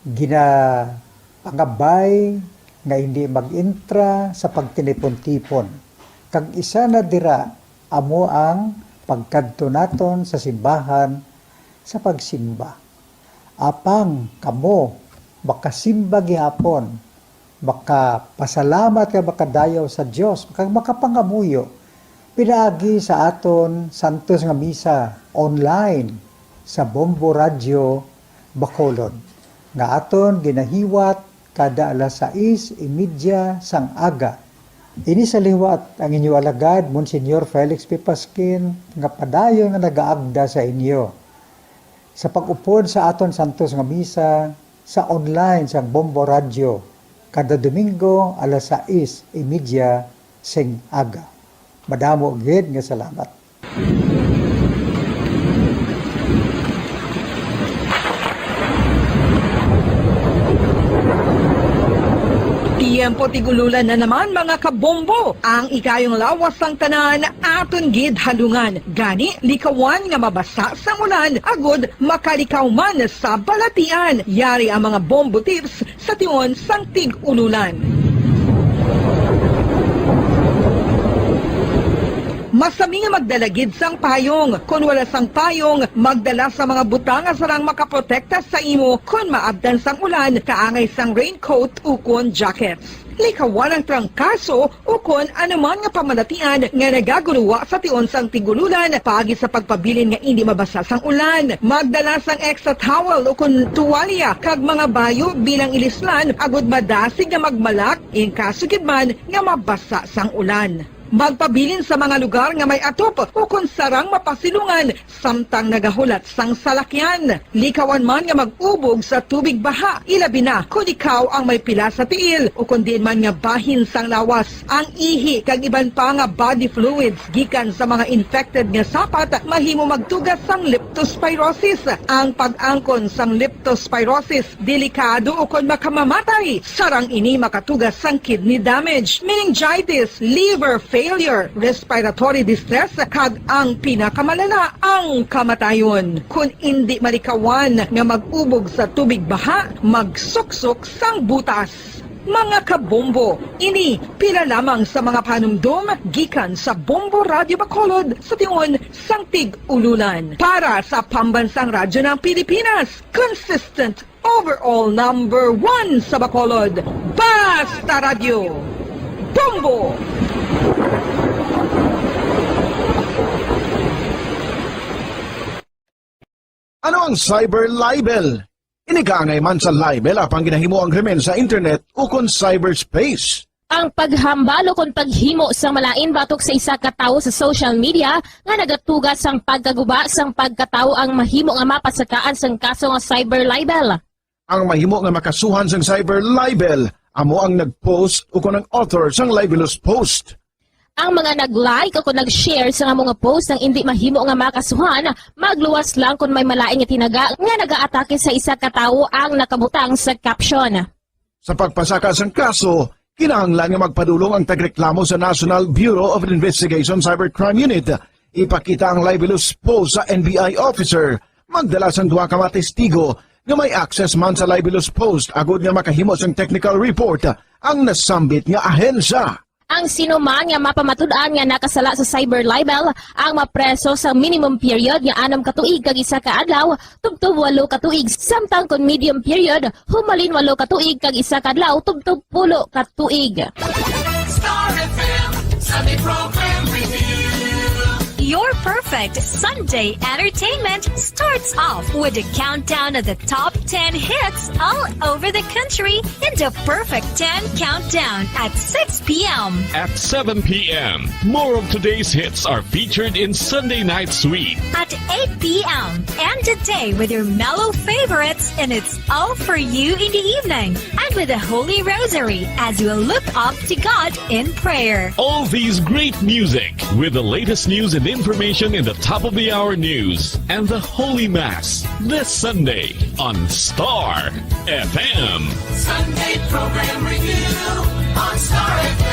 ginapangabay nga hindi mag-intra sa pagtinipon-tipon. Kag isa na dira amo ang pagkadto naton sa simbahan sa pagsimba. Apang kamo makasimba gihapon, makapasalamat kag makadayaw sa Dios, kag makapangamuyo pinaagi sa aton santos nga misa online sa Bombo Radyo Bacolod, nga aton ginahiwat kada alas sais y media sang aga. Ini sa liwat ang inyo alagad, Monsignor Felix P. Pasquin, nga padayon nga nagaagda sa inyo sa pag-upod sa aton santos nga misa sa online sang Bombo Radyo kada Domingo alas sais y media sing aga. Madamo gid nga salamat. Tiyempo tig-ululan na naman, mga kabombo. Ang ikayong lawas sang tanan aton gid halungan. Gani, likawan nga mabasa sang ulan agud makalikaw man sa balatian. Yari ang mga bombo tips sa tion sang tig-ululan. Masami nga magdala gid sang payong. Kon wala sang payong, magdala sa mga butang nga sarang makaprotekta sa imo kon maabtan sang ulan, kaangay sang raincoat ukon jackets. Likawan ang trangkaso ukon anuman nga pamalatian nga nagaguruwa sa tion sang tig-ululan paagi sa pagpabilin nga indi mabasa sang ulan. Magdala sang extra towel ukon tuwalya kag mga bayo bilang ilislan agud madasig nga magmalak in kaso gid man nga mabasa sang ulan. Magpabilin sa mga lugar nga may atop ukon sarang mapasilungan samtang nagahulat sang salakyan. Likawan man nga mag-ubog sa tubig baha, ilabi na kon ikaw ang may pila sa tiil ukon diin man nga bahin sang lawas. Ang ihi kag iban pa nga body fluids gikan sa mga infected nga sapat mahimo magtuga sang leptospirosis. Ang pag-angkon sang leptospirosis delikado ukon makamamatay. Sarang ini makatuga sang kidney damage, meningitis, liver failure, respiratory distress, kag ang pinakamalala, ang kamatayon. Kon indi malikawan nga mag-ubog sa tubig baha, magsuksok sang butas. Mga kabombo, ini pila lamang sa mga panumdom gikan sa Bombo Radyo Bacolod sa tion sang Tig-Ululan. Para sa Pambansang Radyo ng Pilipinas, consistent overall number one sa Bacolod. Basta Radyo, Bombo! Ano ang cyber libel? Ini kaangay man sa libel apang ginahimo ang krimen sa internet ukon cyberspace. Ang paghambal ukon paghimo sang malain batok sa isa ka tawo sa social media nga nagatuga sang pagkaguba sang pagkatawo ang mahimo nga mapasakaan sang kaso nga cyber libel. Ang mahimo nga makasuhan sang cyber libel amo ang nag-post ukon ang author sang libelous post. Ang mga nag-like o kon nag-share sang amo nga post ang indi mahimo nga makasuhan, magluwas lang kon may malain nga tinaga nga nagaatake sa isa ka tawo ang nakabutang sa caption. Sa pagpasaka sang kaso, kinahanglan nga magpadulong ang tagreklamo sa National Bureau of Investigation Cybercrime Unit. Ipakita ang libelous post sa N B I officer, magdala sang duha ka mga testigo nga may access man sa libelous post agod nga makahimo sang technical report ang nasambit nga ahensya. Ang sinuman nga mapamatud-an nga nakasala sa cyber libel ang mapreso sa minimum period nga anom ka tuig kag isa ka adlaw tubtob walo ka tuig, samtang kon medium period, humalin walo ka tuig kag isa ka adlaw tubtob pulo ka tuig. Star F M Sunday Program Review. Your perfect Sunday entertainment starts off with a countdown of the top ten hits all over the country in the Perfect ten Countdown at six p.m. At seven p.m., more of today's hits are featured in Sunday Night Sweet. At eight p.m., end the day with your mellow favorites, and it's all for you in the evening and with the Holy Rosary as you look up to God in prayer. All these great music with the latest news and information in the top of the hour news and the Holy Mass this Sunday on Star F M. Sunday Program Review on Star F M.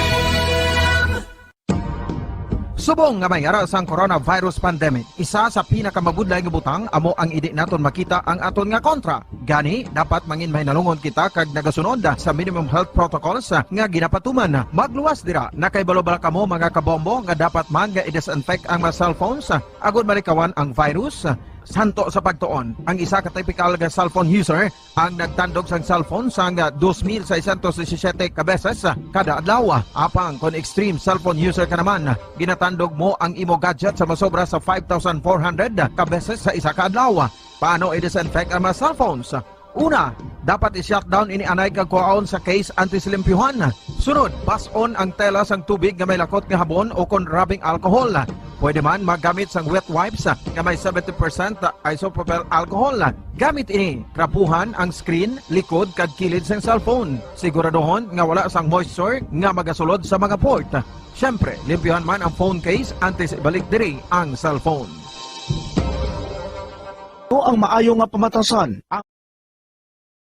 Subong nga may ara sang coronavirus pandemic, isa sa pinakamabudlay nga butang amo ang indi naton makita ang aton nga kontra. Gani, dapat mangin mahinalungon kita kag nagasunod sa minimum health protocols nga ginapatuman. Magluwas dira, nakahibalo bala kamo, mga kabombo, nga dapat man nga i-disinfect ang mga cellphones agod malikawan ang virus? Santo sa pagtuon, ang isa ka typical nga cellphone user ang nagtandog sang cellphone sang dos mil seiscientos disisiete ka beses kada adlaw. Apang kon extreme cellphone user ka naman, ginatandog mo ang imo gadget sa masobra sa five thousand four hundred ka beses sa isa ka adlaw. Paano i-disinfect ang mga cellphones? Una, dapat i-shutdown ini anay kag kuhaon sa case antes limpyuhan. Sunod, bas-on ang tela sang tubig nga may lakot nga habon o kon rubbing alcohol. Pwede man magamit sang wet wipes nga may seventy percent isopropyl alcohol. Gamit ini, trapuhan ang screen, likod, kag kilid sang cellphone. Siguraduhon nga wala sang moisture nga magasulod sa mga port. Siyempre, limpyuhan man ang phone case antes ibalik diri ang cellphone. Ito ang maayo nga pamatasan. Ang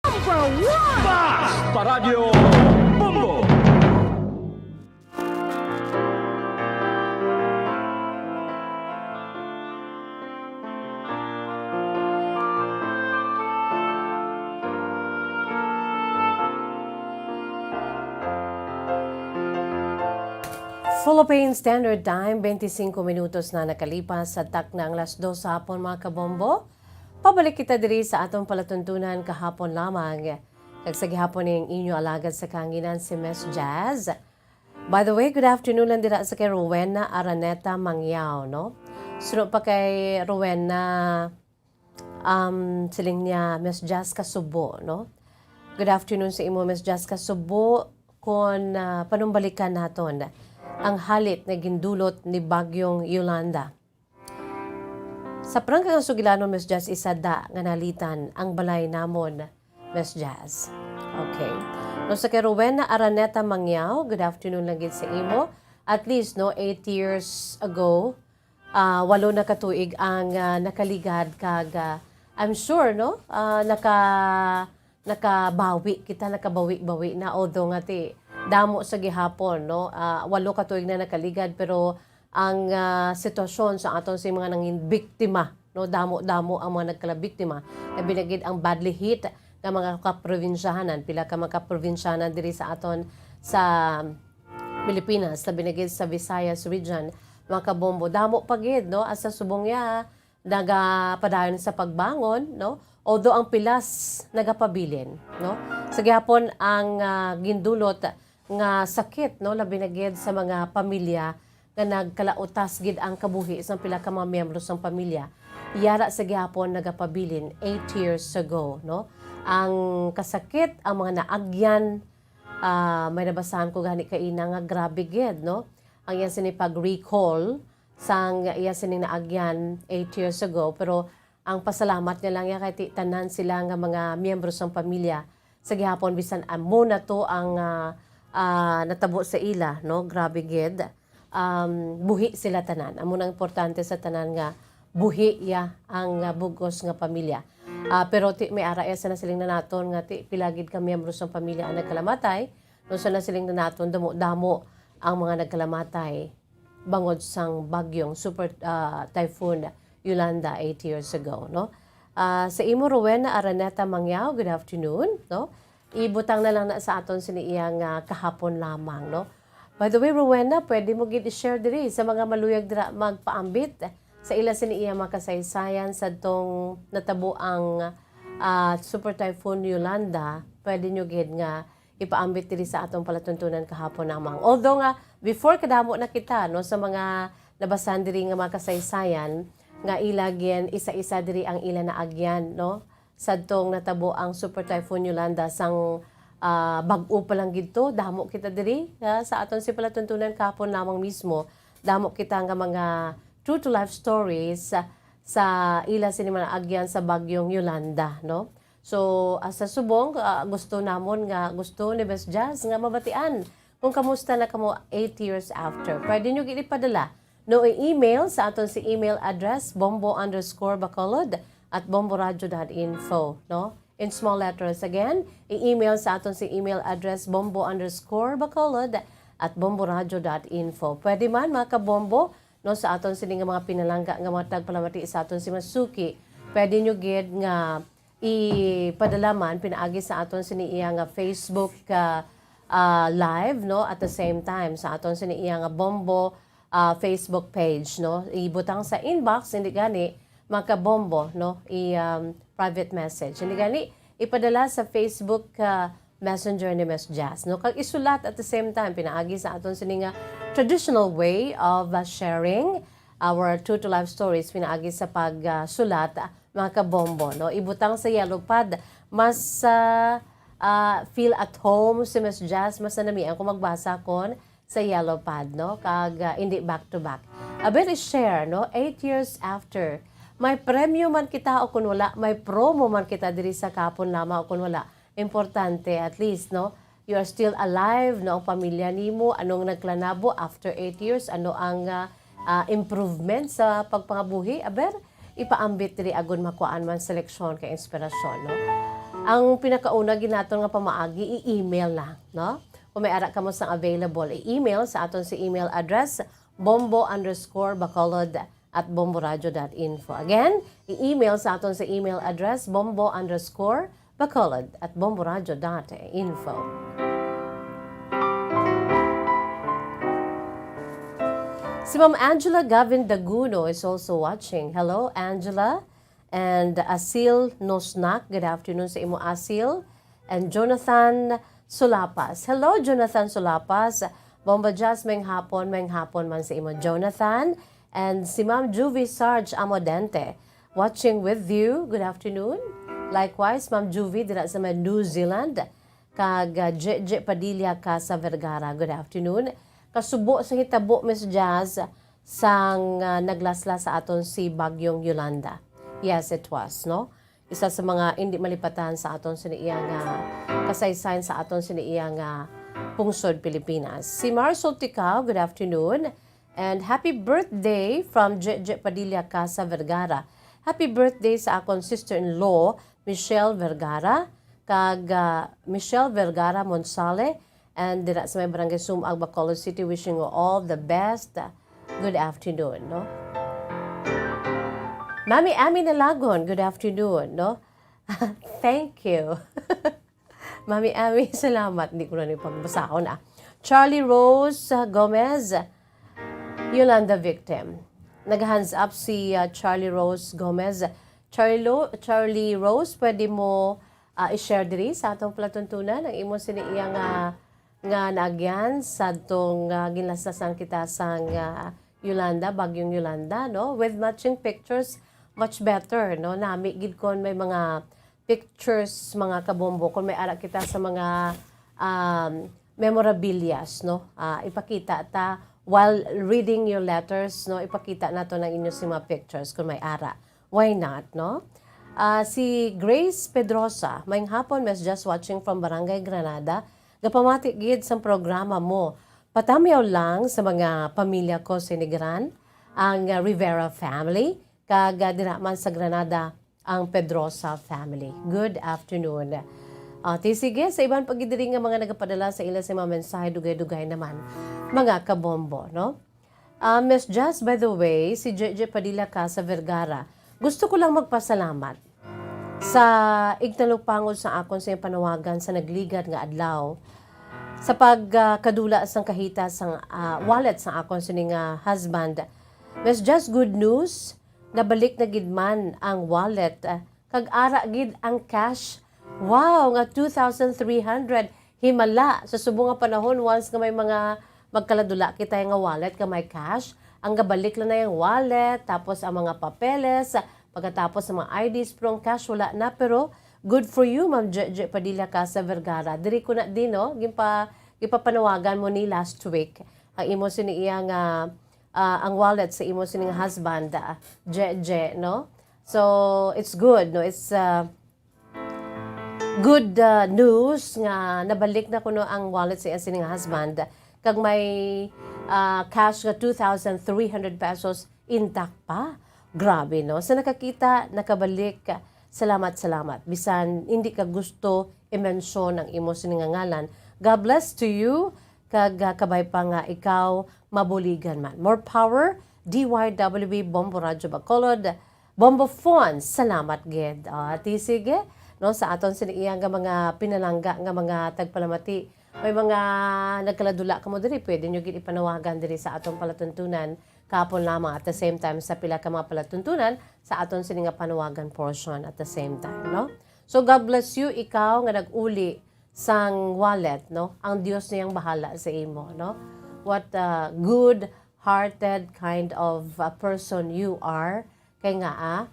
Number one! Bas! Paradyo Bombo! Philippine Standard Time, twenty-five minutos na nakalipas sa takna ang las dos sa hapon, mga kabombo. Pabalik kita diri sa atong palatuntunan kahapon lamang. Kag sa gihapon ning inyo alagad sa kahanginan si Miss Jazz. By the way, good afternoon lang dira sa kay Rowena Araneta Mangyao, no? Suno pa kay Rowena, um, siling niya, Miss Jazz Kasubo, no? Good afternoon sa imo, Miss Jazz Kasubo. Kon, ah, panumbalikan naton ang halit nga gindulot ni Bagyong Yolanda. Sa prangka nga sugilanon, Miss Jazz, isada nga nalitan ang balay namon, Miss Jazz. Okay. No, sa kay Rowena Araneta Mangyao, good afternoon lang gid sa imo. At least, no, eight years ago, ah, walo na ka tuig ang, ah, nakaligad kag, ah, I'm sure, no, ah, naka-, nakabawi kita, nakabawi-bawi na, although nga ti, Damo sa gihapon, no? Ah, walo ka tuig na nakaligad, pero ang, ah, sitwasyon sa aton sa mga nangin biktima, no? Damo-damo ang mga nagkalabiktima. Labi na gid ang badly hit nga mga kaprobinsyahanan, pila ka mga kaprobinsyahanan diri sa aton sa Pilipinas, labi na gid sa Visayas region, mga kabombo. Damo pa gid, no? Asa subong ya, nagapadayon sa pagbangon, no? Although ang pilas nagapabilin, no? Sa gihapon ang, ah, gindulot nga sakit, no? Labi na gid sa mga pamilya nga nagkalautas gid ang kabuhi sang pila ka mga miyembro sang pamilya. Yara sa gihapon nagapabilin eight years ago, no? Ang kasakit, ang mga naagyan, ah, may nabasahan ko gani kaina nga grabe gid, no? Ang iya sini pag-recall sang iya sining naagyan eight years ago, pero ang pasalamat niya lang ya kay ti-, tanan sila nga mga miyembro sang pamilya sa gihapon, bisan amo na to ang, ah, ah, natabo sa ila, no? Grabe gid. Um, buhi sila tanan. Amo nang importante sa tanan nga buhi ya ang, ah, bug-os nga pamilya. Ah, pero ti, may ara ya sa nasiling na naton nga ti pila gid ka miyembro sang pamilya ang nagkalamatay, no? Sa nasiling na naton, damo-damo ang mga nagkalamatay bangod sang bagyong Super, ah, Typhoon Yolanda eight years ago, no? Ah, sa imo, Rowena Araneta Mangyao, good afternoon, no? Ibutang na lang na sa aton sini iya nga kahapon lamang, no? By the way, Rowena, pwede mo gid i-share diri sa mga maluyag dira magpaambit sa ila sini iya mga kasaysayan sadtong natabo ang, ah, Super Typhoon Yolanda. Pwede nyo gid nga ipaambit diri sa atong palatuntunan kahapon lamang. Although nga, before, kadamo na kita, no, sa mga nabasahan diri nga mga kasaysayan, nga ila gin isa-isa diri ang ila naagyan, no? Sadtong natabo ang Super Typhoon Yolanda sang, ah, bag-o pa lang gid to, damo kita diri, ha, sa aton si palatuntunan kahapon lamang mismo, damo kita nga mga true to life stories sa, sa ila sini mga naagyan sa bagyong Yolanda, no? So, ah, sa subong, ah, gusto namon nga, gusto ni Miss Jazz nga mabatian kung kamusta na kamo eight years after. Pwede nyo gid ipadala, no, i-email sa aton si email address, bombo underscore bacolod at bomboradio dot info, no? In small letters again, i-email sa aton si email address, bombo underscore bacolod at bomboradio dot info. Pwede man, mga kabombo, no, sa aton sini nga mga pinalangga nga mga tagpalamati sa aton si Masuki, pwede nyo gid nga ipadala man pinaagi sa aton sini iya nga Facebook, ah, ah, live, no, at the same time sa aton sini iya nga Bombo, ah, Facebook page, no. Ibutang sa inbox, hindi gani, mga kabombo, no, i, um, private message. Hindi gani, ipadala sa Facebook, ah, Messenger ni Miss Jazz, no? Kag isulat at the same time, pinaagi sa aton sini nga traditional way of, uh, sharing our true to life stories, pinaagi sa pag, uh, sulat, uh, mga kabombo, no? Ibutang sa yellow pad, mas, uh, uh, feel at home si Miss Jazz, mas nanamian ko magbasa kon sa yellow pad, no? Kag, ah, hindi back to back. Aber, i-share, no? Eight years after, may premyo man kita o kun wala, may promo man kita diri sa kahapon lamang o kun wala, importante, at least, no? You are still alive, no? Ang pamilya nimo, anong nagklanabo after eight years? Ano ang, ah, ah, improvement sa pagpangabuhi? Aber, ipaambit diri agon makuhaan man sa leksyon kay inspirasyon, no? Ang pinakauna gid naton nga pamaagi, i-email na, no? Kung may ara kamo sang available, i-email sa aton si email address, bombo underscore bacolod at bomboradio dot info. Again, i-email sa aton sa email address, bombo underscore bacolod at bomboradio dot info. Si Ma'am Angela Gavin Daguno is also watching. Hello, Angela. And Asil Nosnak, good afternoon sa imo, Asil. And Jonathan Sulapas. Hello, Jonathan Sulapas. Bombo Jazz, maayong hapon, maayong hapon man sa imo, Jonathan. And si Ma'am Juvie Sarge Amodente, watching with you. Good afternoon. Likewise, Ma'am Juvie, dira sa may New Zealand. Kag, ah, Jeje Padilla Casa Vergara, good afternoon. Kasubo sa hitabo, Miss Jazz, sang, ah, naglaslas sa aton si Bagyong Yolanda. Yes, it was, no? Isa sa mga hindi malipatan sa aton sini iya nga kasaysayan sa aton sini iya nga pungsod Pilipinas. Si Marisol Ticao, good afternoon. And happy birthday from Jeje Padilla Casa Vergara. Happy birthday sa akon sister-in-law, Michelle Vergara, kag, ah, Michelle Vergara Monsale, And dira sa may Barangay Sumag, Bacolod City, wishing you all the best. Good afternoon, no? Mami Ami Nalagon, good afternoon, no? Thank you. Mami Ami, salamat. Di ko na ni pagbasahon, ah. Charlie Rose, ah, Gomez, Yolanda victim. Nag-hands up si, ah, Charlie Rose Gomez. Charlie Lo-, Charlie Rose, pwede mo, ah, i-share diri sa atong palatuntunan ang imo sini iya nga, nga naagyan sa atong, ah, ginlastasan kita sang, ah, Yolanda, Bagyong Yolanda, no? With matching pictures, much better, no? Nami gid kon may mga pictures, mga kabombo, kon may ara kita sa mga, um, memorabilias, no? Ah, ipakita ta while reading your letters, no? Ipakita nato ang inyo si mga pictures kung may ara. Why not, no? Ah, si Grace Pedrosa, "Maayong hapon, Miss Jess, watching from Barangay Granada. Gapamati gid sang programa mo. Patamyaw lang sa mga pamilya ko sa Negran, ang, ah, Rivera family, kag, ah, dira man sa Granada, ang Pedrosa family." Good afternoon. Ah, ti sige, sa iban pa gid diri nga mga nagapadala sa ila sa mga mensahe, dugay-dugay naman, mga kabombo, no? Ah, Miss Jess, by the way, si J J Padilla Casa Vergara. Gusto ko lang magpasalamat sa igtalupangod sa akon sa iyang panawagan sa nagligad nga adlaw sa pagkadula sang kahita sang, ah, wallet sang akon sini nga husband. Miss Jess, good news, nabalik na gid man ang wallet, ah, kag ara gid ang cash. Wow, nga two thousand three hundred. Himala, sa subong nga panahon, once nga may mga magkaladula kita nga wallet nga may cash, ang gabalik lang na yung wallet, tapos ang mga papeles, pagkatapos ang mga I Ds, pero ang cash wala na. Pero good for you, Ma'am J J Padilla Casa Vergara. Diri ko na din, no? Gimpa-, gipapanawagan mo ni last week ang imo sini iya nga, ah, ang wallet sa imo sini nga husband, ah, J J, no? So, it's good, no? It's, ah, good, ah, news nga nabalik na kuno ang wallet sa iya sini nga husband. Kag may, ah, cash nga two thousand three hundred pesos intact pa. Grabe, no? Sa nakakita, nakabalik, salamat, salamat. Bisan hindi ka gusto i-mention ang imo sini nga ngalan. God bless to you, kag, ah, kabay pa nga ikaw mabuligan man. More power, D Y W B Bombo Radyo Bacolod. Bombo Fon, salamat gid. Ah, ti sige, no, sa aton sini iya nga mga pinalangga nga mga tagpalamati. May mga nagkaladula kamo diri, pwede nyo gid ipanawagan diri sa atong palatuntunan. Kahapon lamang, at the same time, sa pila ka mga palatuntunan sa aton sini nga panawagan portion at the same time, no? So, God bless you, ikaw nga nag-uli sang wallet, no? Ang Dios na yang bahala sa imo, no? What a good-hearted kind of a person you are. Kay nga, ah,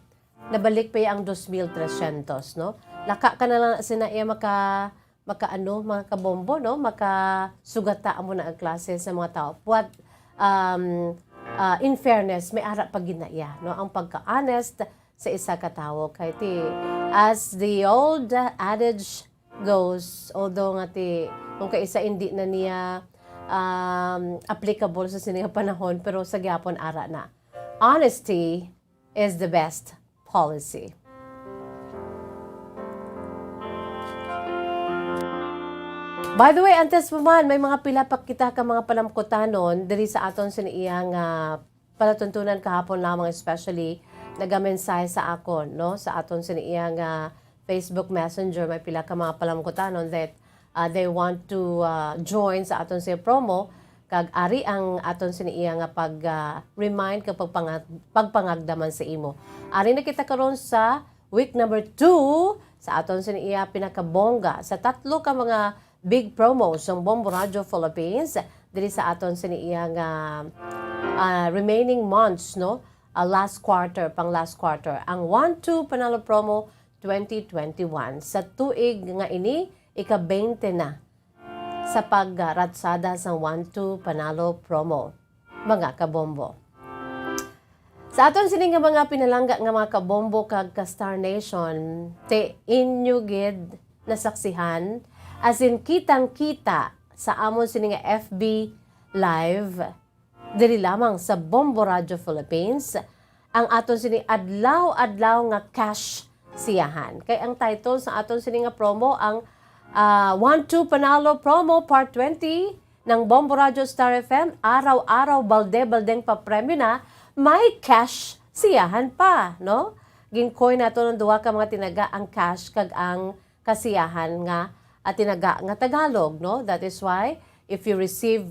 nabalik pa ang dos mil trescientos, no? Laka ka na lang sina iya maka, maka ano, mga kabombo, no? Makasugata mo na ang klase sa mga tao. What, um, ah, in fairness, may ara pa gid na iya, no? Ang pagka-honest sa isa ka tawo. Kay ti, as the old adage goes, although nga ti, kung kaisa hindi na niya, um, applicable sa sini nga panahon, pero sa gyapon ara na. Honesty is the best policy. By the way, antes pa man, may mga pila pa kita ka mga palamkutanon diri sa aton sini iya nga palatuntunan kahapon lamang, especially nagamensahe sa akon, no, sa aton sini iya nga Facebook Messenger, may pila ka mga palamkutanon that, uh, they want to, uh, join sa aton sini promo, kag ari ang aton sini iya nga pag, uh, remind kag pagpangag-, pagpangagdaman sa imo. Ari na kita karon sa week number two sa aton sini iya pinakabongga sa tatlo ka mga big promo sang Bombo Radio Philippines diri sa aton sini iya nga, ah, remaining months, no? Ah, last quarter, pang last quarter, ang One Two Panalo Promo twenty twenty-one. Sa tuig nga ini, ika-twenty na sa pagratsada sang One Two Panalo Promo, mga kabombo. Sa aton sini nga mga pinalangga nga mga kabombo kag ka Star Nation, ti inyo gid nasaksihan, as in, kitang-kita sa amon sini nga F B Live, diri lamang sa Bombo Radio Philippines, ang aton sini adlaw-adlaw nga cash siyahan. Kay ang title sa aton sini nga promo, ang Ah, One Two Panalo Promo Part twenty ng Bombo Radyo Star F M, araw-araw balde-baldeng papremyo na, may cash siyahan pa, no? Ginkoy nato ng duha ka mga tinaga ang cash kag ang kasiyahan nga, ah, tinaga nga Tagalog, no? That is why if you receive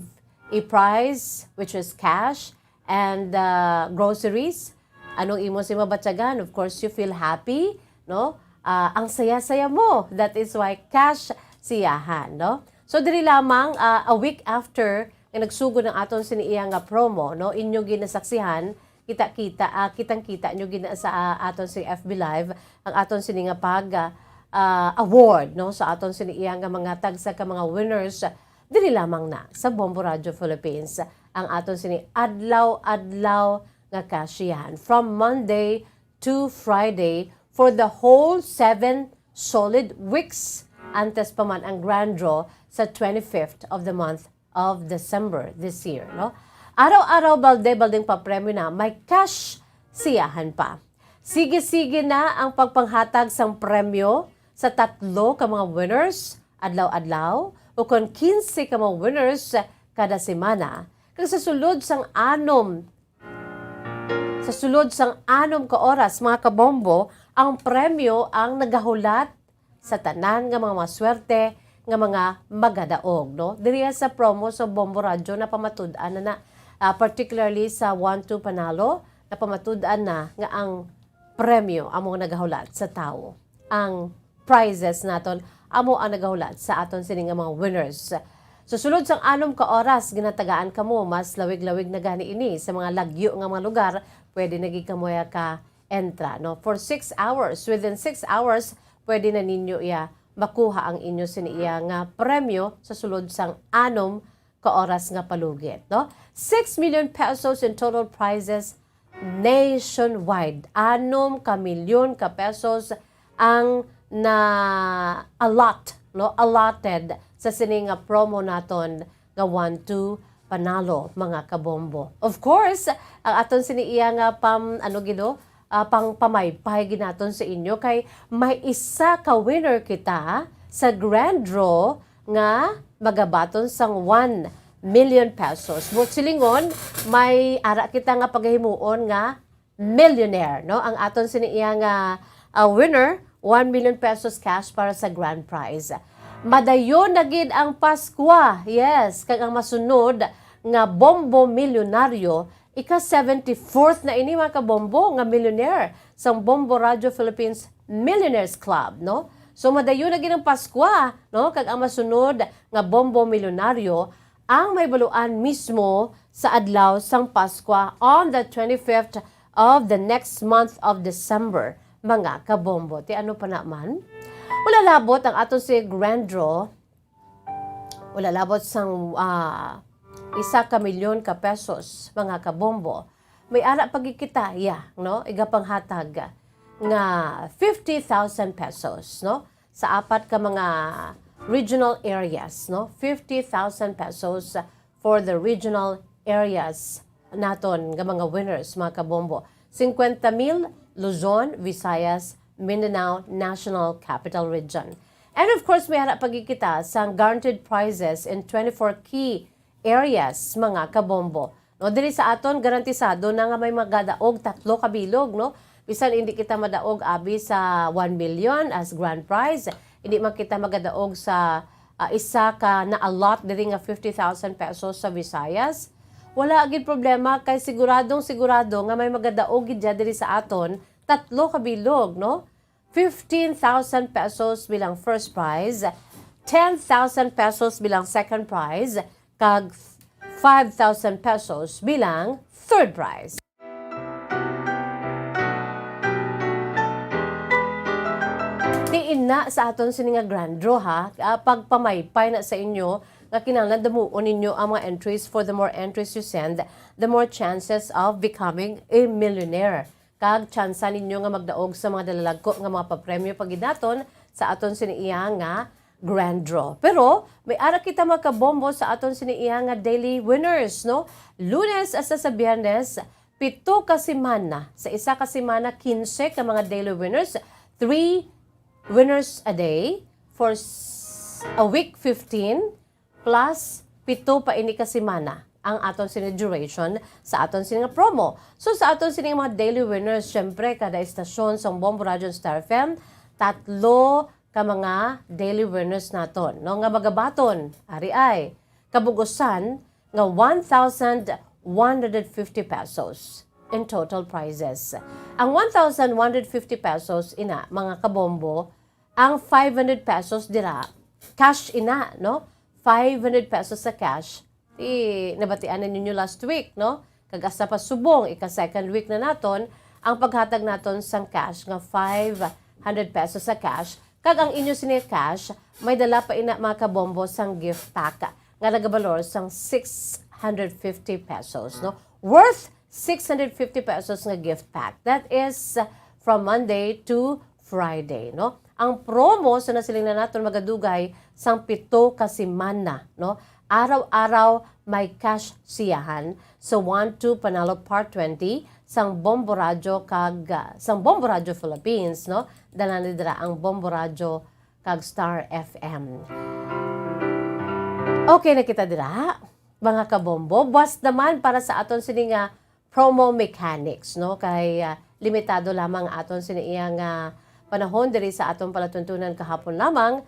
a prize which is cash and, ah, groceries, anong imo si mabatyagan? Of course, you feel happy, no? Ah, ang saya-saya mo. That is why cash siyahan, no? So, diri lamang, ah, a week after nga nagsugod ang aton sini iya nga promo, no? Inyo ginasaksihan, kita-kita, ah, kitang-kita nyo gina sa, ah, aton si F B Live, ang aton sini nga pag, ah, ah, award, no? Sa aton sini iya nga mga tagsa ka mga winners, diri lamang na sa Bombo Radio Philippines, ang aton sini adlaw-adlaw nga kashihan. From Monday to Friday for the whole seven solid weeks. Antes pa man ang grand draw sa twenty-fifth of the month of December this year, no? Araw-araw, balde-baldeng papremyo na, may cash siyahan pa. Sige-sige na ang pagpanghatag sang premyo sa tatlo ka mga winners adlaw-adlaw, o kon kinse ka mga winners kada semana. Kag sa sulod sang anom, sa sulod sang anom ka oras, mga kabombo, ang premyo ang nagahulat sa tanan nga mga maswerte nga mga magadaog, no? Diriya sa promo sa Bombo Radyo, napamatud-an na na, ah, particularly sa One Two Panalo, napamatud-an na nga ang premyo amo ang nagahulat sa tawo. Ang prizes naton amo ang nagahulat sa aton sini nga mga winners. Sa sulod sang anom ka oras, ginatagaan kamo, mas lawig-lawig na gani ini sa mga lagyo nga mga lugar, pwede na gid kamo ya ka entra, no? For six hours. Within six hours, pwede na ninyo iya makuha ang inyo sini iya nga premyo sa sulod sang anom ka oras nga palugit, no? Six million pesos in total prizes nationwide. Anom ka milyon ka pesos ang na-allot, no? Allotted sa sini nga promo naton nga One Two Panalo, mga kabombo. Of course, ang aton sini iya nga pam-, ano gid, ah, pang pamaypay gid naton sa inyo kay may isa ka winner kita sa grand draw nga magabaton sang one million pesos. Buot silingon, may ara kita nga pagahimuon nga millionaire, no? Ang aton sini iya nga, ah, winner, one million pesos cash para sa grand prize. Madayon na gid ang Paskwa, yes, kag ang masunod nga Bombo Milyonaryo, ika seventy-fourth na ini, mga kabombo, nga millionaire sang Bombo Radio Philippines Millionaires Club, no? So, madayon na gid ang Paskwa, no? Kag ang masunod nga Bombo Milyonaryo, ang mahibaluan mismo sa adlaw sang Paskwa, on the twenty-fifth of the next month of December, mga kabombo. Ti ano pa naman? Wala labot ang aton si grand draw. Wala labot sang, ah, isa ka milyon ka pesos, mga kabombo. May ara pa gid kita, ya, no? Igapanghatag nga fifty thousand pesos, no? Sa apat ka mga regional areas, no? Fifty thousand pesos for the regional areas naton nga mga winners, mga kabombo. Cincuenta mil, Luzon, Visayas, Mindanao, National Capital Region. And of course, may ara pa gid kita sang guaranteed prizes in twenty-four key areas, mga kabombo. No, diri sa aton, garantisado na nga may magadaog tatlo ka bilog, no? Bisan hindi kita madaog abi sa one million as grand prize, hindi man kita magadaog sa, ah, isa ka na-allot diri nga fifty thousand pesos sa Visayas. Wala gid problema kay siguradong sigurado nga may magadaog gid dya diri sa aton tatlo ka bilog, no? Fifteen thousand pesos bilang first prize, ten thousand pesos bilang second prize, kag five thousand pesos bilang third prize. Diin na sa aton sini nga grand draw, ha. Ah, pagpamaypay na sa inyo nga kinahanglan damuon ninyo ang mga entries. For the more entries you send, the more chances of becoming a millionaire. Kag tsansa ninyo nga magdaog sa mga dalalagko nga mga papremyo pa gid naton sa aton sini iya nga grand draw. Pero may ara kita, mga kabombo, sa aton sini iya nga daily winners, no? Lunes hasta sa Biyernes, pito ka semana. Sa isa ka semana, kinse ka mga daily winners, three winners a day for s-, a week fifteen plus pito pa ini ka semana ang aton sini duration sa aton sini nga promo. So, sa aton sini nga mga daily winners, syempre, kada estasyon sa Bombo Radyo Star F M, tatlo ka mga daily winners naton, no, nga magabaton, ari ay, kabug-usan nga one thousand one hundred fifty pesos in total prizes. Ang one thousand one hundred fifty pesos, ina, mga kabombo, ang five hundred pesos dira, cash ina, no? Five hundred pesos sa cash. Di, nabatian na ninyo last week, no? Kag asa pa subong, ika-second week na naton, ang paghatag naton sang cash nga five hundred pesos sa cash, kag ang inyo sini cash, may dala pa ina, mga kabombo, sang gift pack nga nagabalor sang six hundred fifty pesos, no? Worth six hundred fifty pesos nga gift pack. That is, uh, from Monday to Friday, no? Ang promo sa nasiling na naton magadugay sang pito ka semana, no? Araw-araw may cash siyahan sa One Two Panalo Part Twenty sang Bombo Radyo kag, uh, sang Bombo Radyo Philippines, no? Dala ni dira ang Bombo Radyo kag Star F M. Okay na kita dira, mga kabombo. Buas naman para sa aton sini nga promo mechanics, no? Kay, ah, limitado lamang aton sini iya nga panahon diri sa aton palatuntunan kahapon lamang.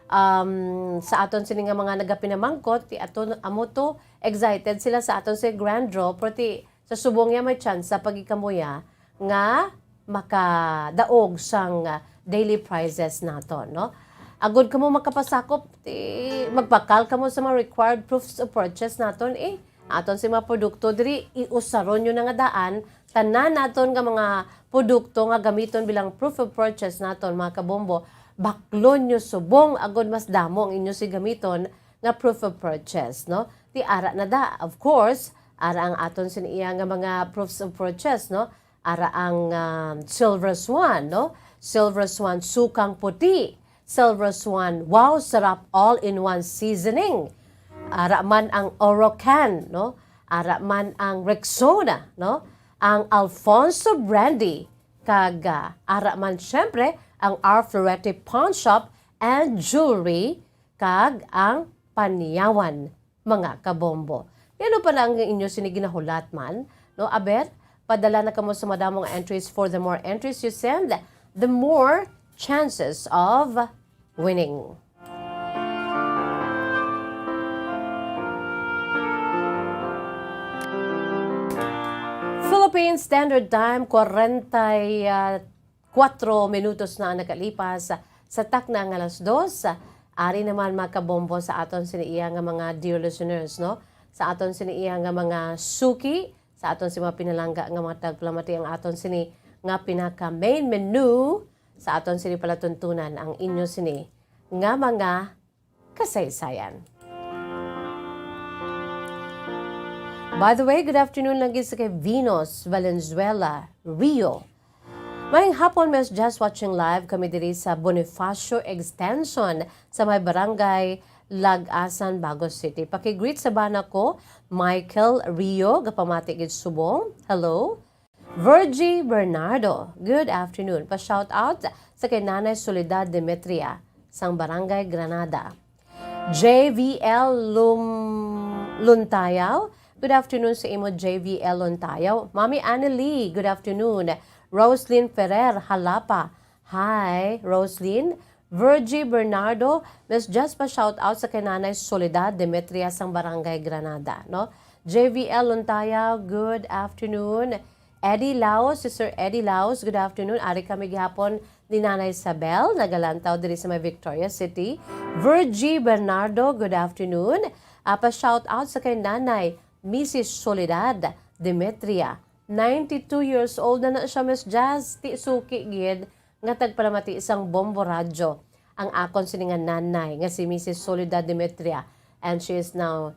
Um, sa aton sini nga mga nagapinamangkot, ti aton, amo to, excited sila sa aton sa grand draw, pero ti sa subong niya may tsansa pa gid kamo ya nga makadaog sang, ah, daily prizes naton, no? Agod kamo makapasakop, ti, magpakal kamo sa mga required proofs of purchase naton, eh. Aton si mga produkto diri, iusaron nyo na nga daan, tanan naton nga mga produkto nga gamiton bilang proof of purchase naton, mga kabombo, baklon nyo subong agod mas damo ang inyo si gamiton nga proof of purchase, no? Ti ara na da, of course, ara ang aton sin iya nga mga proofs of purchase, no? Ara ang, um, Silver Swan, no? Silver Swan sukang puti, Silver Swan, wow, sarap, all-in-one seasoning. Ara man ang Orocan, no? Ara man ang Rexona, no? Ang Alfonso Brandy, kag, ah, ara man, syempre, ang Our Florete Pawn Shop and Jewelry, kag ang Panyawan, mga kabombo. Ano pa na ang inyo sini ginahulat man? No, aber, padala na kamo sa madamo nga entries. For the more entries you send, the more chances of winning. Philippine Standard Time, kwarenta y kuwatro minutos na ang nakalipas sa takna nga alas dos. Ari naman, mga kabombo, sa aton sini iya nga mga dear listeners, no? Sa aton sini iya nga mga suki, sa aton si mga pinalangga nga mga tagpalamati, ang aton sini nga pinaka main menu sa aton sini palatuntunan, ang inyo sini nga mga kasaysayan. By the way, good afternoon lang gid sa kay Venus Valenzuela Rio. Maayong hapon, Miss Jess, watching live kami diri sa Bonifacio Extension sa may Barangay Lag-asan, Bago City. Paki-greet sa bana ko, Michael Rio, gapamati gid subong. Hello. Virgie Bernardo, good afternoon. Pa-shout out sa kay Nanay Soledad Demetria sang Barangay Granada. J V L Lum-, Luntayaw, good afternoon sa imo, J V L Luntayaw. Mami Annelie, good afternoon. Roslyn Ferrer, Jalapa. Hi, Roslyn. Virgie Bernardo, Miss Jess, pa-shout out sa kay Nanay Soledad Demetria sang Barangay Granada, no? J V L Luntayaw, good afternoon. Eddie Laos, Sister Eddie Laos, good afternoon. Ari kami gihapon ni Nanay Isabel, nagalantaw diri sa may Victoria City. Virgie Bernardo, good afternoon. Ah, pa-shout out sa kay Nanay Missus Soledad Demetria. Ninety-two years old na na siya, Miss Jazz. Ti suki gid nga tagpalamati sang Bombo Radyo ang akon sini nga nanay nga si Missus Soledad Demetria, and she is now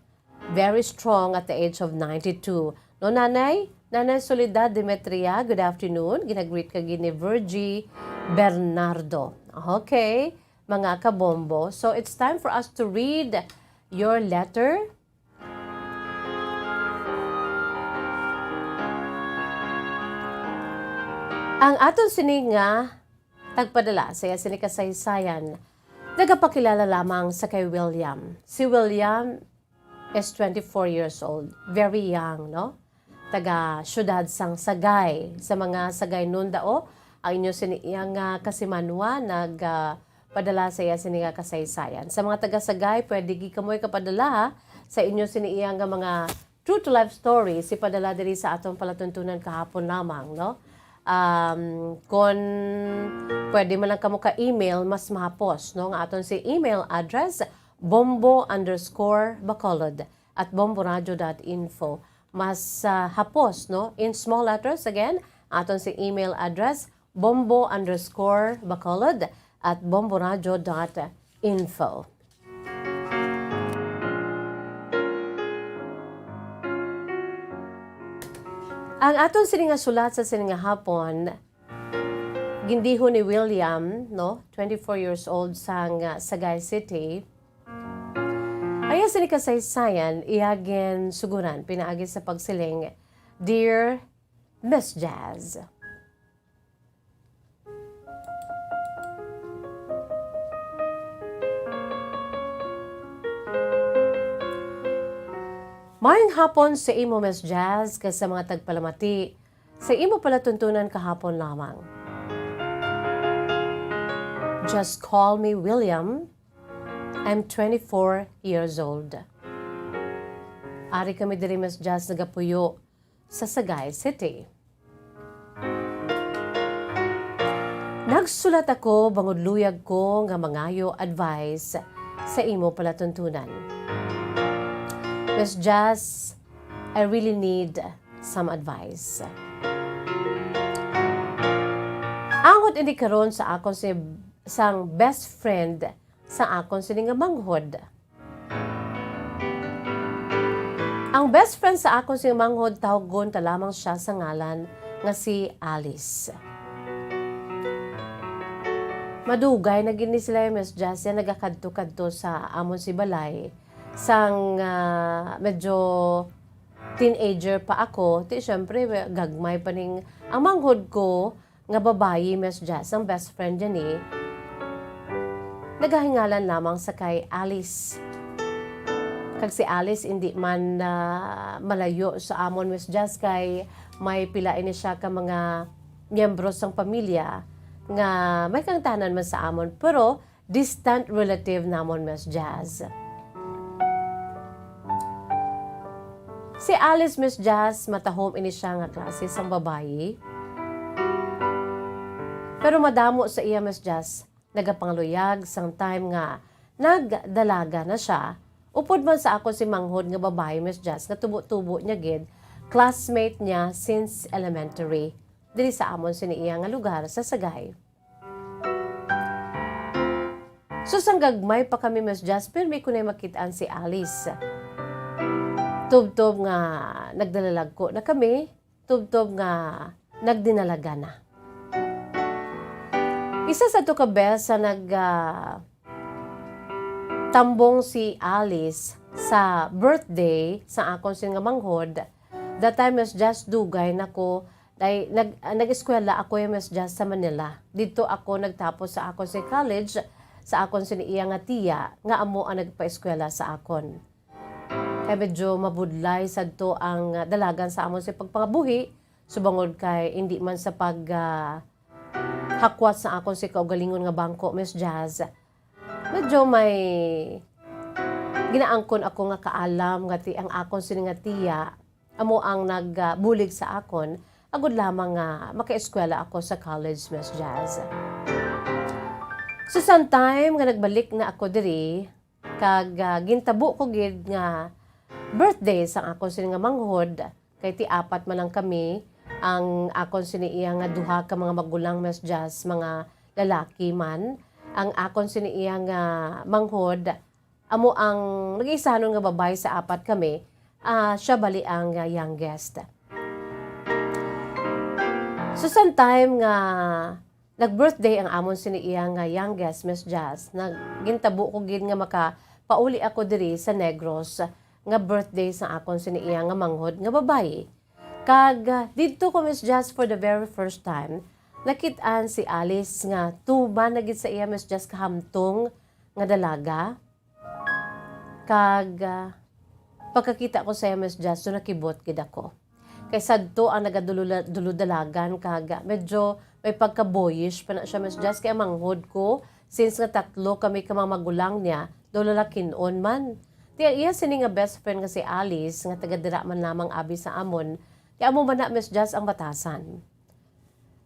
very strong at the age of ninety-two. No, Nanay? Nanay Soledad Demetria, good afternoon. Ginagreet ka gid ni Virgie Bernardo. Okay, mga kabombo. So, it's time for us to read your letter. Ang aton sini nga tagpadala sa iya sini kasaysayan, Nagapakilala lamang sa kay William. Si William is twenty-four years old. Very young, no? Taga siyudad sang Sagay. Sa mga Sagay nun dao, ang inyo sini iya nga kasimanwa nag, ah, padala sa iya sini nga kasaysayan. Sa mga taga Sagay, pwede gid kamoy kapadala, ha, sa inyo sini iya nga mga true to life stories, ipadala diri sa aton palatuntunan kahapon lamang, no? Um, kon pwede man lang kamo ka-email, mas mahapos, no? Nga aton si email address, bombo underscore bacolod at bomboradio dot info. Mas, ah, hapos, no? In small letters again, aton si email address, bombo underscore bacolod at bomboradio dot info. Ang aton sini nga sulat sa sini nga hapon, gindihon ni William, no, twenty-four years old sang, ah, Sagay City. Ang iya sini kasaysayan, iya ginsuguran pinaagi sa pagsiling, "Dear Miss Jazz." Maayong hapon sa imo, Miss Jazz, kag sa mga tagpalamati sa imo palatuntunan kahapon lamang. Just call me William. I'm twenty-four years old. Ari kami diri, Miss Jazz, nagapuyo sa Sagay City. Nagsulat ako bangod luyag ko nga mangayo advice sa imo palatuntunan. Miss Jazz, I really need some advice. Angot ini karon sa akon si, sang best friend sa akon sini nga manghod. Ang best friend sa akon sini nga manghod, tawgon ta lamang siya sa ngalan nga si Alice. Madugay na gid ni sila, Miss Jazz, ya nagakadto-kadto sa amon si balay. Sang, ah, medyo teenager pa ako, ti syempre, gagmay pa ning, ang manghod ko nga babayi, Miss Jazz, ang best friend niya ni, nagahingalan lamang sa kay Alice. Kag si Alice indi man, ah, malayo sa amon, Miss Jazz, kay may pila ini siya ka mga miyembro sang pamilya nga may kaangtanan man sa amon, pero distant relative namon, Miss Jazz. Si Alice, Miss Jazz, matahom ini siya nga klase sang babayi. Pero madamo sa iya, Miss Jazz, nagapangaluyag sang time nga nagdalaga na siya, upod man sa akon si manghod nga babayi, Miss Jazz, nga tubo-tubo niya gid, classmate niya since elementary, diri sa amon sini iya nga lugar sa Sagay. So, sang gagmay pa kami, Miss Jazz, pirmi ko na makit-an si Alice. Tubtob nga nagdalalagko na kami, tubtob nga nagdinalaga na. Isa sa to ka bes sa nag, ah, tambong si Alice sa birthday sa akon sin nga manghod, that time, Miss Jazz, dugay na ko Ay, nag-, ah, nag-eskwela ako, eh, Miss Jazz, sa Manila. Didto ako nagtapos sa akon si college, sa akon sini iya nga tiya, nga amo ang nagpaeskwela sa akon. Kay medyo mabudlay sadto ang, ah, dalagan sa amon si pagpangabuhi, subangod kay indi man sa pag, ah, hakwat sa akon si kaugalingon nga bangko, Miss Jazz. Medyo may ginaangkon ako nga kaalam nga ti-, ang akon sini nga tiya, amo ang nagbulig sa akon, agud lamang nga makaeskwela ako sa college, Miss Jazz. So, sang time nga nagbalik na ako diri, kag, ah, gintabo ko gid nga birthday sang akon sini nga manghod, kay ti apat man lang kami, ang akon sini iya nga duha ka mga magulang, Miss Jazz, mga lalaki man, ang akon sini iya nga manghod, amo ang nag-iisahanon nga babayi sa apat kami, ah, siya bali ang, ah, youngest. So, sang time nga nag-birthday ang amon sini iya nga youngest, Miss Jazz, nag-, gintabo ko gid nga makapauli ako diri sa Negros nga birthday sa akon sini iya nga manghod nga babayi. Kag, ah, didto ko, Miss Jazz, for the very first time, nakit-an si Alice nga tuman na gid sa iya, Miss Jazz, kahamtong nga dalaga. Kag, ah, pagkakita ko sa iya, Miss Jazz, so nakibot gid ako. Kay sadto ang nagadulula-, duludalagan, kag, ah, medyo may pagka-boyish pa na siya, Miss Jazz, kay ang manghod ko, since nga tatlo kami ka mga magulang niya, daw lalakin-on man. Ti ang iya sini nga best friend nga si Alice, nga taga dira man lamang abi sa amon, ti amo man na, Miss Jazz, ang batasan.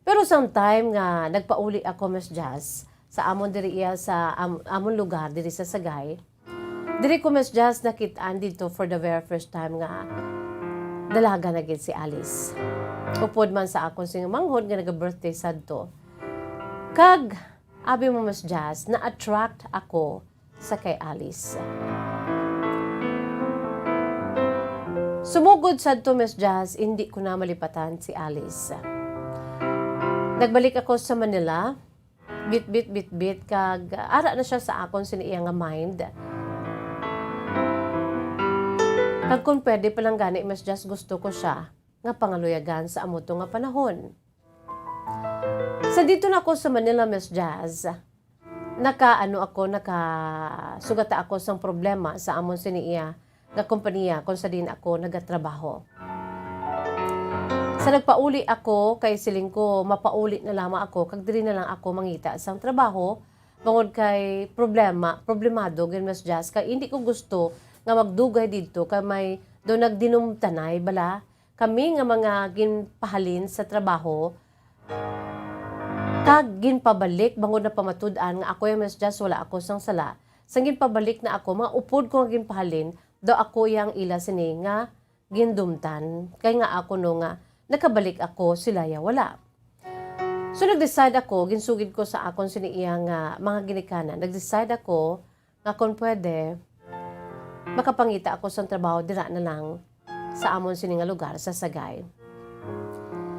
Pero sang time nga nagpauli ako, Miss Jazz, sa amon diri iya sa am-, amon lugar diri sa Sagay, diri ko, Miss Jazz, nakit-an dito for the very first time nga dalaga na gid si Alice. Upod man sa akon sing manghod nga naga-birthday sadto. Kag, abi mo, Miss Jazz, na-attract ako sa kay Alice. Sumugod sadto, Miss Jazz, hindi ko na malipatan si Alice. Nagbalik ako sa Manila, bitbit, bitbit, kag ara na siya sa akon sini iya nga mind. Kag kung pwede pa lang gani, Miss Jazz, gusto ko siya nga pangaluyagan sa amo to nga panahon. Sa dito na ako sa Manila, Miss Jazz, naka-ano ako, nakasugata ako sang problema sa amon sini iya nga kompanya kung sa din ako nagatrabaho. Sa nagpauli ako, kay siling ko, mapauli na lamang ako, kag diri na lang ako mangita sang trabaho, bangod kay problema, problemado gyud, Miss Jazz, kay hindi ko gusto nga magdugay didto, kay may do nagdinumtanay bala kami nga mga ginpahalin sa trabaho, kag ginpabalik bangod napamatud-an nga ako iya, Miss Jazz, wala ako sang sala. Sang ginpabalik na ako, mga upod ko nga ginpahalin, daw ako iya ang ila sini nga gindumtan. Kay nga ako no nga nakabalik ako, sila ya wala. So nag-decide ako, ginsugid ko sa akon sini iya nga mga ginikanan. Nag-decide ako nga kung pwede, makapangita ako sang trabaho dira na lang sa amon sini nga lugar sa Sagay.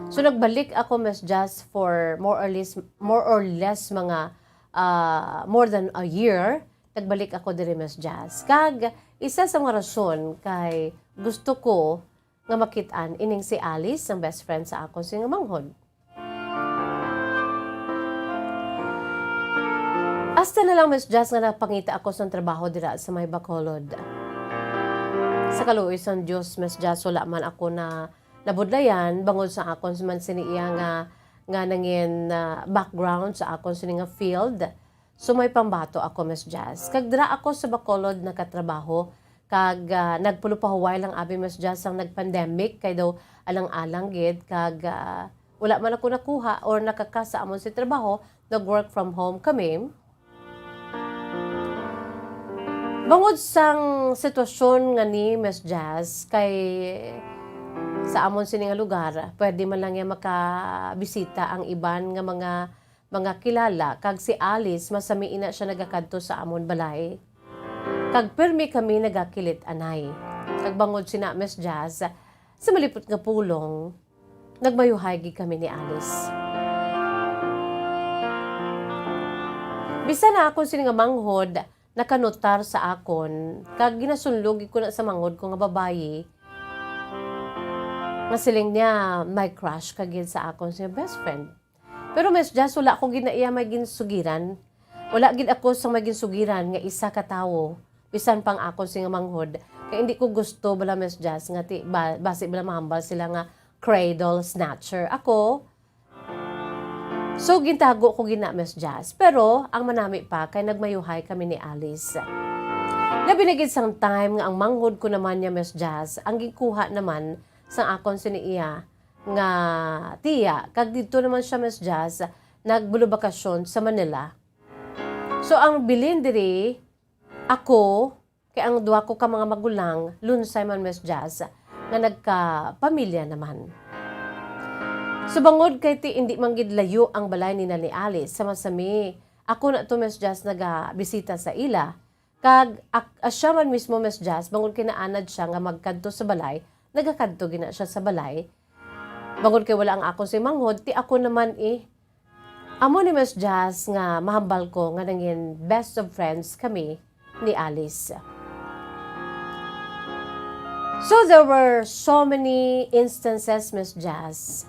So nagbalik ako, Miss Jazz, for more or less, more or less mga, ah, more than a year. Nagbalik ako diri, Miss Jazz. Kag isa sa mga rason kay gusto ko nga makit-an ining si Alice, ang best friend sa akon sini nga manghod. Hasta na lang, Miss Jazz, nga napangita ako sang trabaho dira sa may Bacolod. Sa kaluoy sang Dios, Miss Jazz, wala man ako na nabudlayan bangod sa akon man sini iya nga, nga nangin, ah, background sa akon sini nga field. So may pambato ako, Miss Jazz. Kag dira ako sa Bacolod nakatrabaho, kag, ah, nagpulopahuway lang abi, Miss Jazz, ang nag-pandemic, kay daw alang-alang gid, kag, ah, wala man ako nakuha or nakaka sa amon si trabaho, nag-work from home kami. Bangod sang sitwasyon nga ni, Miss Jazz, kay sa amon sini nga lugar, pwede man lang niya makabisita ang iban nga mga, mga kilala, kag si Alice, masami ina siya nagakadto sa amon balay. Kag pirmi kami nagakilit-anay. Kag bangod sina, Miss Jazz, sa malipot nga pulong, nagmayuhay gid kami ni Alice. Bisan na akon sini nga manghod, nakanutar sa akon, kag ginasunlog gid ko na sa manghod ko nga babayi, nga siling niya may crush ka gid sa akon sini nga best friend. Pero, Miss Jazz, wala ko gid na iya may ginsugiran. Wala gid ako sa may ginsugiran nga isa ka tawo, bisan pang akon sini nga manghod. Kay hindi ko gusto bala, Miss Jazz, nga ti-, ba-, basi bala mahambal sila nga cradle snatcher ako. So, gintago ko gid na, Miss Jazz. Pero, ang manami pa, kay nagmayuhay kami ni Alice. Labi na gid sang time nga ang manghod ko naman niya, Miss Jazz, ang gikuha naman sang akon sini iya nga tiya. Kag didto naman siya, Miss Jazz, nagbulubakasyon sa Manila. So, ang bilin diri, ako, kay ang duha ko ka mga magulang, lunsay man, Miss Jazz, nga nagkapamilya naman. So, bangod kay ti indi man gid layo ang balay nina ni Alice, sa masami, ako na to, Miss Jazz, nagabisita sa ila. Kag ak-, asya man mismo, Miss Jazz, bangod kay naanad siya nga magkadto sa balay, nagakadto gina siya sa balay. Bangod kay wala ang akon si manghod, ti ako naman, eh. Amo ni Miss Jazz nga mahambal ko nga nangin best of friends kami ni Alice. So there were so many instances, Miss Jazz,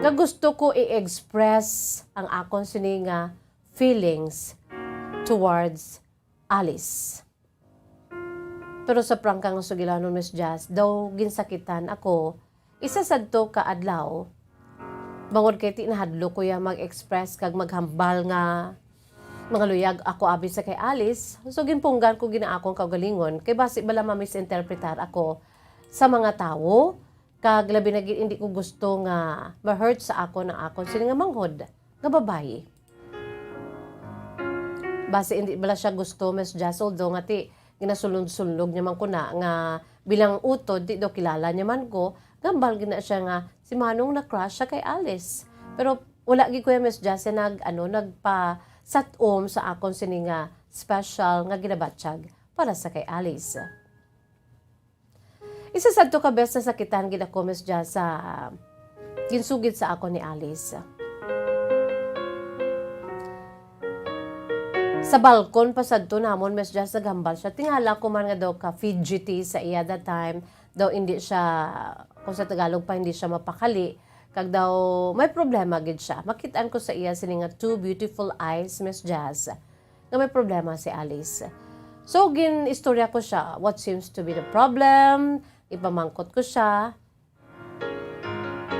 nga gusto ko i-express ang akon sini nga feelings towards Alice. Pero sa prangka nga sugilanon, Miss Jazz, daw ginsakitan ako isa sadto ka adlaw. Bangod kay ti nahadlok ko ya mag-express kag maghambal nga mangaluyag ako abi sa kay Alice, so ginpunggan ko gid ang akong kaugalingon kay basi bala ma-misinterpretar ako sa mga tawo, kag labi na gid hindi ko gusto nga ma-hurt sa akon ang akon sini nga manghod nga babayi. Basi hindi bala siya gusto, Miss Jazz, although nga ti ginasulod-sulog niya man ko na nga bilang utod, di daw kilala niya man ko, gambal gid na siya nga si Manong na-crush siya kay Alice. Pero wala gid ko ya, Miss Jazz, ya nag, ano, nagpasatom sa akon sini nga special nga ginabatyag para sa kay Alice. Isa sadto ka bes nasakitan gid ako, Miss Jazz, sa ginsugid sa akon ni Alice. Sa balkon pa sadto namon, Miss Jazz, naghambal siya. Tingala ko man nga daw ka fidgety sa iya that time. Daw hindi siya, kung sa Tagalog pa, hindi siya mapakali. Kag daw may problema gid siya. Makit-an ko sa iya sini nga two beautiful eyes, Miss Jazz, nga may problema si Alice. So, gin-istorya ko siya what seems to be the problem. Ipamangkot ko siya.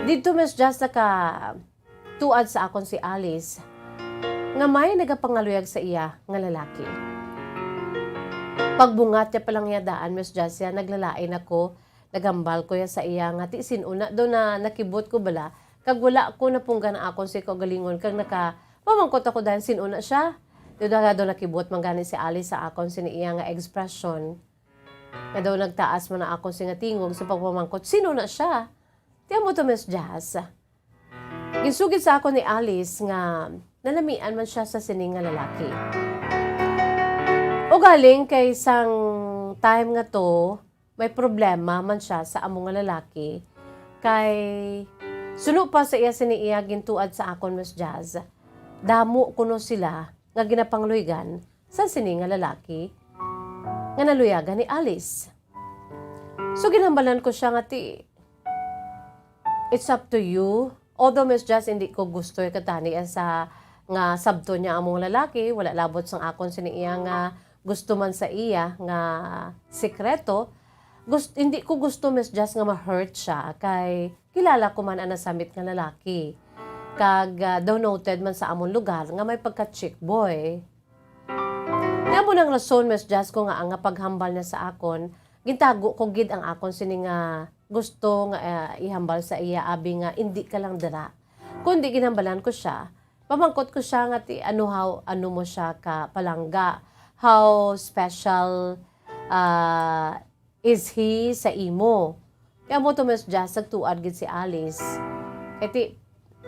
Didto, Miss Jazz, nakatuad sa akon si Alice nga may nagapangaluyag sa iya nga lalaki. Pagbungat niya pa lang iya daan, Miss Jazz, ya, naglalain ako. Naghambal ko ya sa iya nga ti sin-o na daw na nakibot ko bala, kag wala ko napunggan ang akon si kaugalingon, kag nakapamangkot ako dayon sin-o na siya. Daw daw nakibot man gani si Alice sa akon sini iya nga expression. Nga daw nagtaas man ang akon sini nga tingog sa pagpamangkot, sin-o na siya? Ti amo to, Miss Jazz. Ginsugid sa akon ni Alice nga nalamian man siya sa sini nga lalaki. Ugaling kay sang time nga to, may problema man siya sa amo nga lalaki, kay suno pa sa iya sini iya gintuad sa akon, Miss Jazz, damo kuno sila nga ginapangluygan sa sini nga lalaki nga naluyagan ni Alice. So, ginhambalan ko siya nga ti, it's up to you. Although, Miss Jazz, hindi ko gusto ikatani sa nga sabton niya among lalaki, wala labot sang akon sini iya nga gusto man sa iya nga sikreto. Gust-, hindi ko gusto, Miss Jazz, nga ma-hurt siya kay kilala ko man ang nasambit nga lalaki. Kag, ah, daw noted man sa amon lugar nga may pagka-chick boy. Amo nang rason, Miss Jazz, ko nga ang paghambal niya sa akon, gintago ko gid ang akon sini nga gusto nga, ah, ihambal sa iya, abi nga indi ka lang dira. Kundi ginhambalan ko siya, pamangkot ko siya nga ti ano, how, ano mo siya ka palangga, how special, ah, is he sa imo? Kay amo to, Miss Jazz, nagtuad gid si Alice. Kay ti,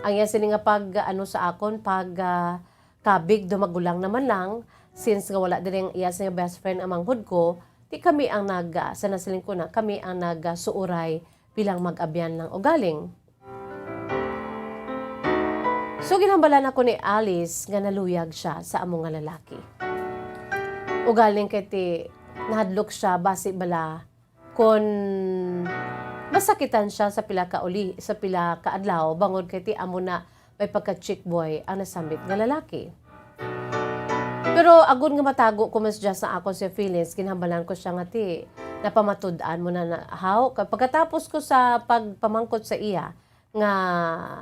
ang iya sini nga pag, ano sa akon, pag, ah, kabig do magulang naman lang, since nga wala diri ang iya sini nga best friend ang manghod ko, ti kami ang nag, ah, sa nasiling ko na, kami ang nag, ah, suuray bilang mag-abyan lang ugaling. So, ginhambalan ako ni Alice nga naluyag siya sa amo nga lalaki. Ugaling kay ti nahadlok siya basi bala kon masakitan siya sa pila ka uli, sa pila ka adlaw, bangod kay ti amo na may pagka-chick boy ang nasambit nga lalaki. Pero agod nga matago ko, Miss Jazz, ang akon siya feelings, ginhambalan ko siya nga ti napamatud-an mo na, na how. Kag pagkatapos ko sa pagpamangkot sa iya nga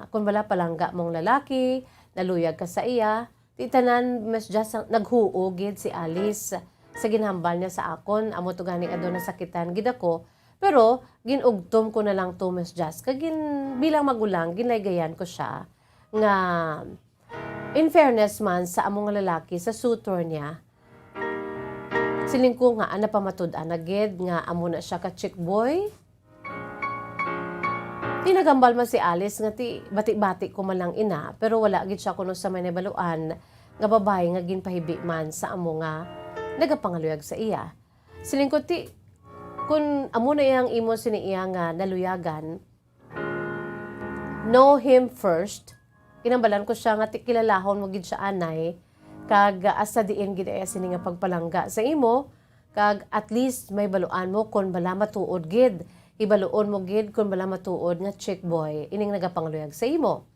kun bala palangga mong lalaki, naluyag ka sa iya, ti tanan, Miss Jazz, naghuo gid si Alice sa ginhambal niya sa akon. Amo to gani nga daw nasakitan gid ako, pero gin-ugtom ko na lang to, Miss Jazz, kag gin-, bilang magulang, ginlaygayan ko siya nga In fairness man sa amo nga lalaki, sa suitor niya, siling ko nga, ah, napamatud-an na gid nga amo na siya ka chick boy. Ti naghambal man si Alice nga ti bati-bati ko man lang ina, pero wala gid siya kuno sa may nabaluan nga babayi nga ginpahibi man sa amo nga nagapangaluyag sa iya. Siling ko, ti, kun amo na iyang imo sini iya nga naluyagan, know him first. Ginhambalan ko siya nga ti-, kilalahon mo gid siya anay, kag, ah, sa diin gid iya sini nga pagpalangga sa imo, kag at least may baluan mo kon bala matuod gid. Hibaluon mo gid kon bala matuod nga chick boy ining nagapangluyag sa imo.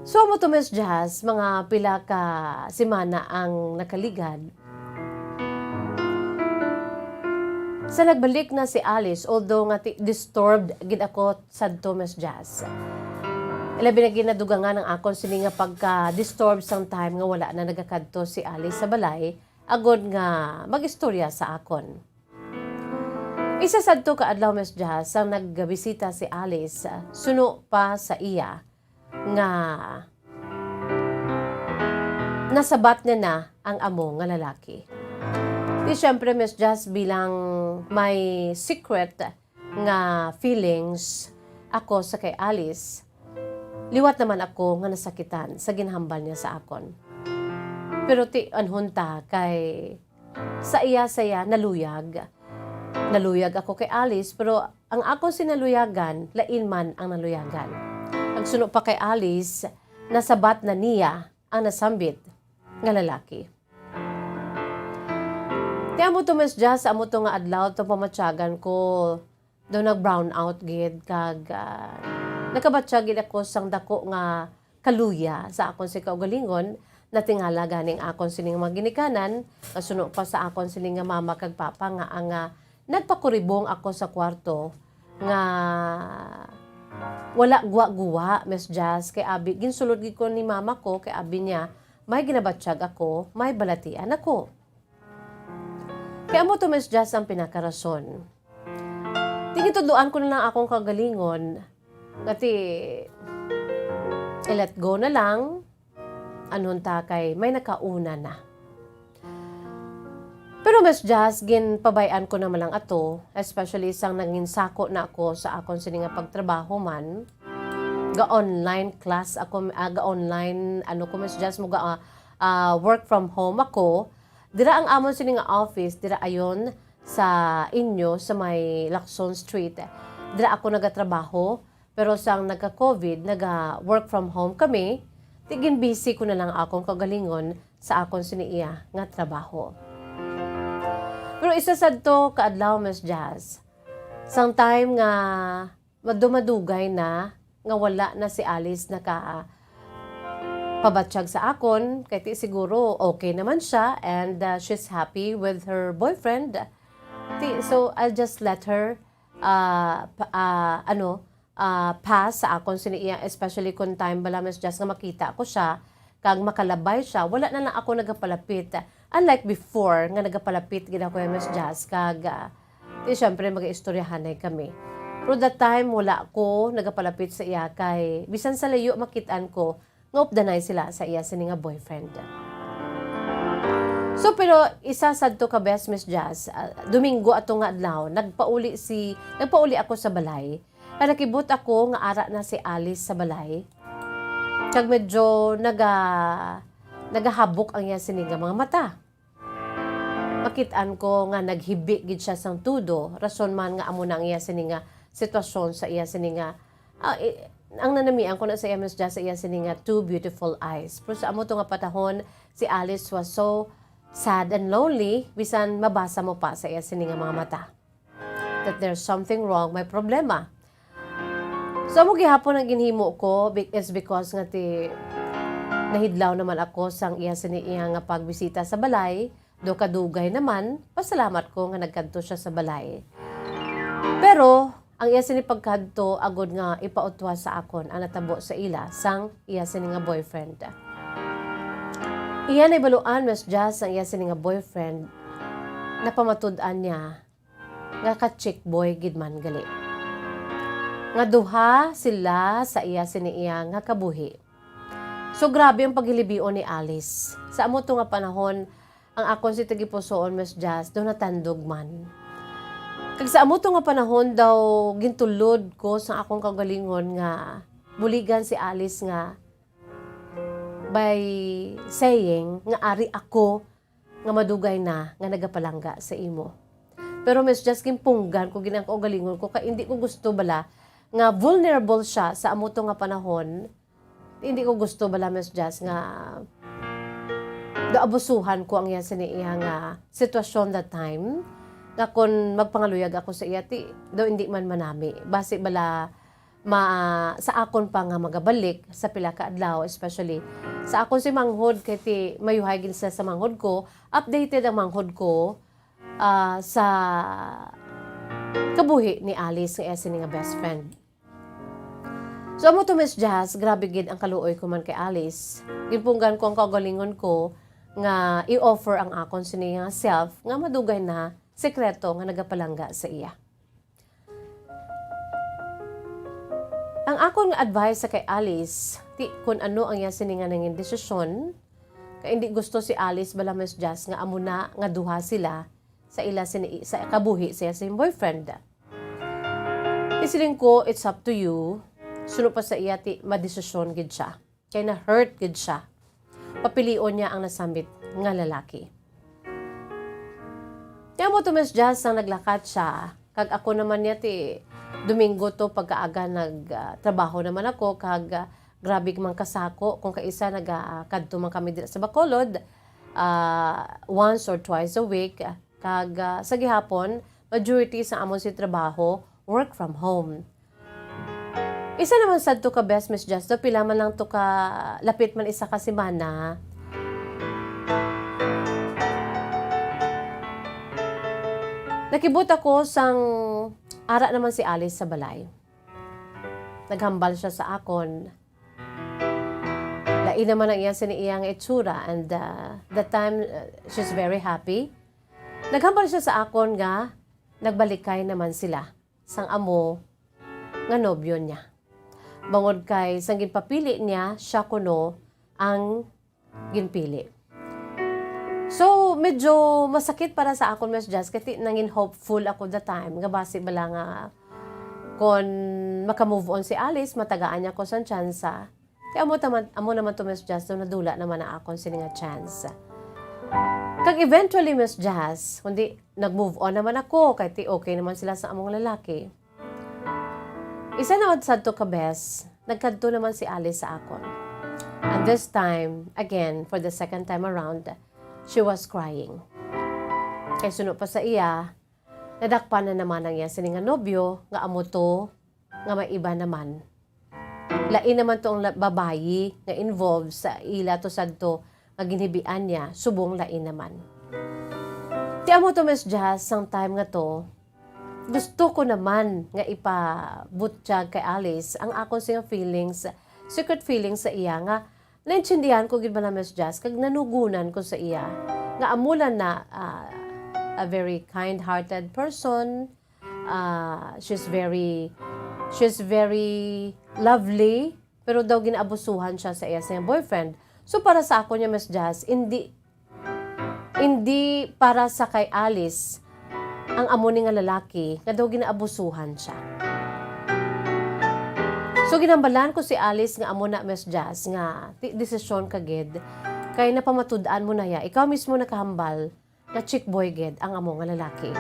So, amo to, Miss Jazz, mga pila ka semana ang nakaligad. Sa nagbalik na si Alice, although nga ti-, disturbed gid ako sadto, Miss Jazz. Ilabi na ginadugangan ang akon sini nga pagka-disturb sang time nga wala na nagakadto si Alice sa balay, agod nga mag-istorya sa akon. Isa sadto ka adlaw, Miss Jazz, sang nagbisita si Alice, suno pa sa iya nga nasabat niya na ang amo nga lalaki. Di siyempre, Miss Jazz, bilang may secret nga feelings ako sa kay Alice, liwat naman ako nga nasakitan sa ginhambal niya sa akon. Pero ti anhon ta kay sa iya saya naluyag. Naluyag ako kay Alice, pero ang akon sinaluyagan, lain man ang naluyagan. Nagsuno pa kay Alice, nasabat na niya ang nasambit nga lalaki. Ti amo to, Miss Jazz, amo to nga adlaw to pamatyagan ko daw nag-brown out gid kag, ah, nakabatyag gid ako sang dako nga kaluya sa akon sing kaugalingon, natingala gani ang akon sining mga ginikanan, kasuno pa sa akon sining nga mama kag papa nga ang, ah, nagpakuribong ako sa kwarto nga wala guwa-guwa, Miss Jazz, kay abi, ginsulod gid ko ni mama ko, kay abi niya, may ginabatyag ako, may balatian ako. Kay amo to, Miss Jazz, ang pinakarason. Tingitudloan ko na lang akong kagalingon, nga ti, i-let go na lang, anhon ta kay may nakauna na. Pero, Miss Jazz, ginpabay-an ko naman lang ato, especially sang nangin sako na ako sa akon sini nga pagtrabaho man. Ga-online class ako, ah, ga-online, ano ko, Miss Jazz, mo ga, ah, ah, work from home ako. Dira ang amon sini nga office, dira ayon sa inyo, sa may Lacson Street. Dira ako nagatrabaho. Pero sang nagka-covid, naga-work from home kami, ti ginbisi ko na lang akong kaugalingon sa akon sini iya nga trabaho. Pero isa sadto ka adlaw, Miss Jazz, sang time nga madumadugay na nga wala na si Alice naka-, pabatyag sa akon, kay ti siguro okay naman siya and, uh, she's happy with her boyfriend. Ti, so, I'll just let her, uh, pa-, uh, ano, ah, pass sa akon sini iya, especially kung time bala, Miss Jazz, nga makita ko siya, kag makalabay siya, wala na lang ako nagapalapit. Unlike before, nga nagapalapit gid ako, Miss Jazz, kag, ah, di, syempre, mag-istoryahanay kami. Pero that time, wala ko nagapalapit sa iya kay bisan sa layo makit-an ko nga updanay sila sa iya sini nga boyfriend. So, pero isa sadto ka bes, Miss Jazz, ah, Domingo ato nga adlaw, nagpauli si, nagpauli ako sa balay. Kay nakibot ako nga ara na si Alice sa balay. Kag medyo naga-, nagahabok ang iya sini nga mga mata. Makit-an ko nga naghibi gid siya sang tudo, rason man nga amo na ang iya sini nga sitwasyon sa iya sini nga, ah, i-, ang nanamian ko na sa iya, Miss Jazz, sa iya sini nga two beautiful eyes. Pero sa amo to nga patahon, si Alice was so sad and lonely, bisan mabasa mo pa sa iya sini nga mga mata that there's something wrong, may problema. So, amo gihapon ang ginhimo ko be-, is because nga ti nahidlaw naman ako sang iya sini iya nga pagbisita sa balay, do kadugay naman, pasalamat ko nga nagkadto siya sa balay. Pero, ang iya sini pagkadto agod nga ipautwa sa akon ang natabo sa ila sang iya sini nga boyfriend. Iya nahibaluan, Miss Jazz, ang iya sini nga boyfriend, napamatud-an niya nga ka-chick boy gid man gali. Nga duha sila sa iya sini iya nga kabuhi. So, grabe ang paghilibion ni Alice. Sa amo to nga panahon, ang akon si tagipusoon, Miss Jazz, daw natandog man. Kag sa amo to nga panahon daw gintulod ko sa akong kaugalingon nga buligan si Alice nga by saying nga ari ako nga madugay na nga nagapalangga sa imo. Pero, Miss Jazz, ginpunggan ko gid ang kaugalingon ko kay hindi ko gusto bala nga vulnerable siya sa amo to nga panahon. Hindi ko gusto bala, Miss Jazz, nga naabusuhan ko ang iya sini iya nga sitwasyon that time, nga kon magpangaluyag ako sa iya, ti, daw hindi man manami. Basi bala, ma-, sa akon pa nga magabalik sa pila ka adlaw, especially sa akon si manghod, kay ti mayuhay gid sa, sa manghod ko, updated ang manghod ko, ah, sa kabuhi ni Alice nga iya sini nga best friend. So, amo to, Miss Jazz, grabe gid ang kaluoy ko man kay Alice. Ginpunggan ko ang kaugalingon ko nga i-offer ang akon sini nga self nga madugay na sekreto nga nagapalangga sa iya. Ang akon nga advice sa kay Alice, ti kun ano ang iya sini nga nangin desisyon, kay hindi gusto si Alice bala, Miss Jazz, nga amo na nga duha sila sa ila sini, sa kabuhi siya sa iyang boyfriend. Isiling ko, it's up to you. Suno pa sa iya, ti madesisyon gid siya. Kay na-hurt gid siya. Papilion niya ang nasambit nga lalaki. Kaya mo to, Miss Jazz, ang naglakat siya. Kag ako naman niya, ti Domingo to, pagkaaga nag, ah, trabaho naman ako, kag, ah, grabe man kasako kung kaisa nagakadto man kami dira sa Bacolod, ah, once or twice a week. Kag, ah, sa gihapon, majority sa amon si trabaho, work from home. Isa naman sad to ka best, Miss Jazz, daw pila man lang to ka, lapit man isa ka semana. Nakibot ako sang ara naman si Alice sa balay. Naghambal siya sa akon. Lain naman ang iya sini iya nga itsura, and, uh, that time, uh, she's very happy. Naghambal siya sa akon nga nagbalikay naman sila sang amo nga nobyo niya. Bangod kay sang ginpapili niya, siya kuno ang ginpili. So, medyo masakit para sa akon, Miss Jazz, kay ti-, nangin hopeful ako that time nga basi bala nga kon maka-move on si Alice, matagaan niya ko sang tsansa. Kay amo taman, amo naman to, Miss Jazz, so nadula naman ang akon sini nga chance. Kag eventually, Miss Jazz, kundi nag-move on naman ako, kay ti okay naman sila sa among lalaki. Isa naman sad to ka best, nagkadto naman si Alice sa akon. And this time, again, for the second time around, she was crying. Kay suno pa sa iya, nadakpan na naman ang iya sini nga nobyo nga amo to nga may iba naman. Lain naman to ang la-, babayi nga involved sa ila to sadto nga ginhibian niya, subong lain naman. Ti amo to, Miss Jazz, sang time nga to, gusto ko naman nga ipabutyag kay Alice ang akon sini nga feelings, secret feelings sa iya nga naintindihan ko gid bala, Miss Jazz, kag nanugunan ko sa iya nga amo lang na, ah, a very kind-hearted person. Ah, she's very, she's very lovely, pero daw ginaabusuhan siya sa iya sa iyang boyfriend. So, para sa ako niya, Miss Jazz, hindi, hindi para sa kay Alice ang amo ni nga lalaki nga daw ginaabusuhan siya. So, ginhambalan ko si Alice nga amo na, Miss Jazz, nga ti-, desisyon ka gid, kay napamatud-an mo na ya. Ikaw mismo nakahambal nga chick boy gid ang amo nga lalaki.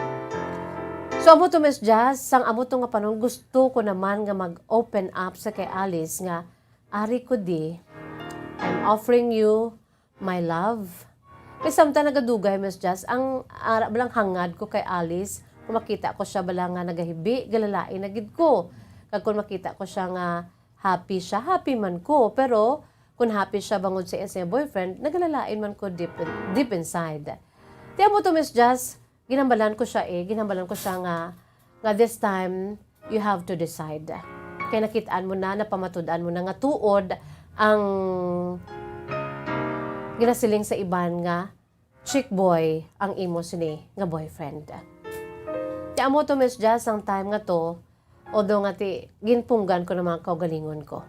So, amo to, Miss Jazz, sang amo to nga panahon, gusto ko naman nga mag-open up sa kay Alice nga, "Ari ko di, I'm offering you my love." Kay samtang nagadugay, Miss Jazz, ang ara lang hangad ko kay Alice, kung makita ko siya bala nga nagahibi, galalain na gid ko. Kag kung makita ko siya nga happy siya, happy man ko. Pero kung happy siya bangod sa iya sa boyfriend, nagalalain man ko deep, deep inside. Ti amo to, Miss Jazz, ginhambalan ko siya eh. Ginhambalan ko siya nga, nga this time, you have to decide. Kay nakitaan mo na, napamatud-an mo na nga tuod ang ginasiling sa iban nga chick boy ang imo sini nga boyfriend. Ti amo to, Miss Jazz, ang time nga to, although nga ti ginpunggan ko na mga kaugalingon ko.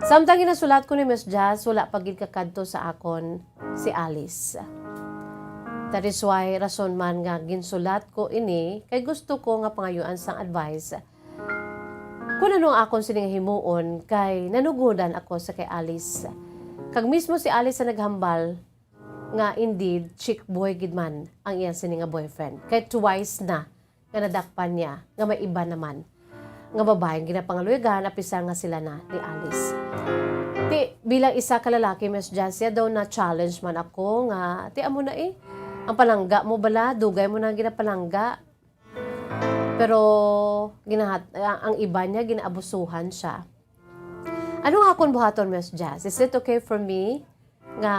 Samtang ginasulat ko ni Miss Jazz, wala pa gid kakadto sa akon si Alice. That is why, rason man nga ginsulat ko ini, kay gusto ko nga pangayuan sang advice kung ano ang akon sini nga himuon, kay nanugodan ako sa kay Alice. Kag mismo si Alice ang naghambal nga indeed, chick boy gid man ang iya sini nga boyfriend. Kay twice na nga nadakpan niya nga may iba naman nga babaeng ginapangaluyagan, apisar nga sila na ni Alice. Ti, bilang isa ka lalaki, Miss Jazz, siya daw na-challenge man ako nga, ti, amo na eh, ang palangga mo bala, dugay mo na ginapalangga. Pero ginahat-, ang, ang iba niya, ginaabusuhan siya. Ano nga akon buhaton, Miss Jazz? Is it okay for me nga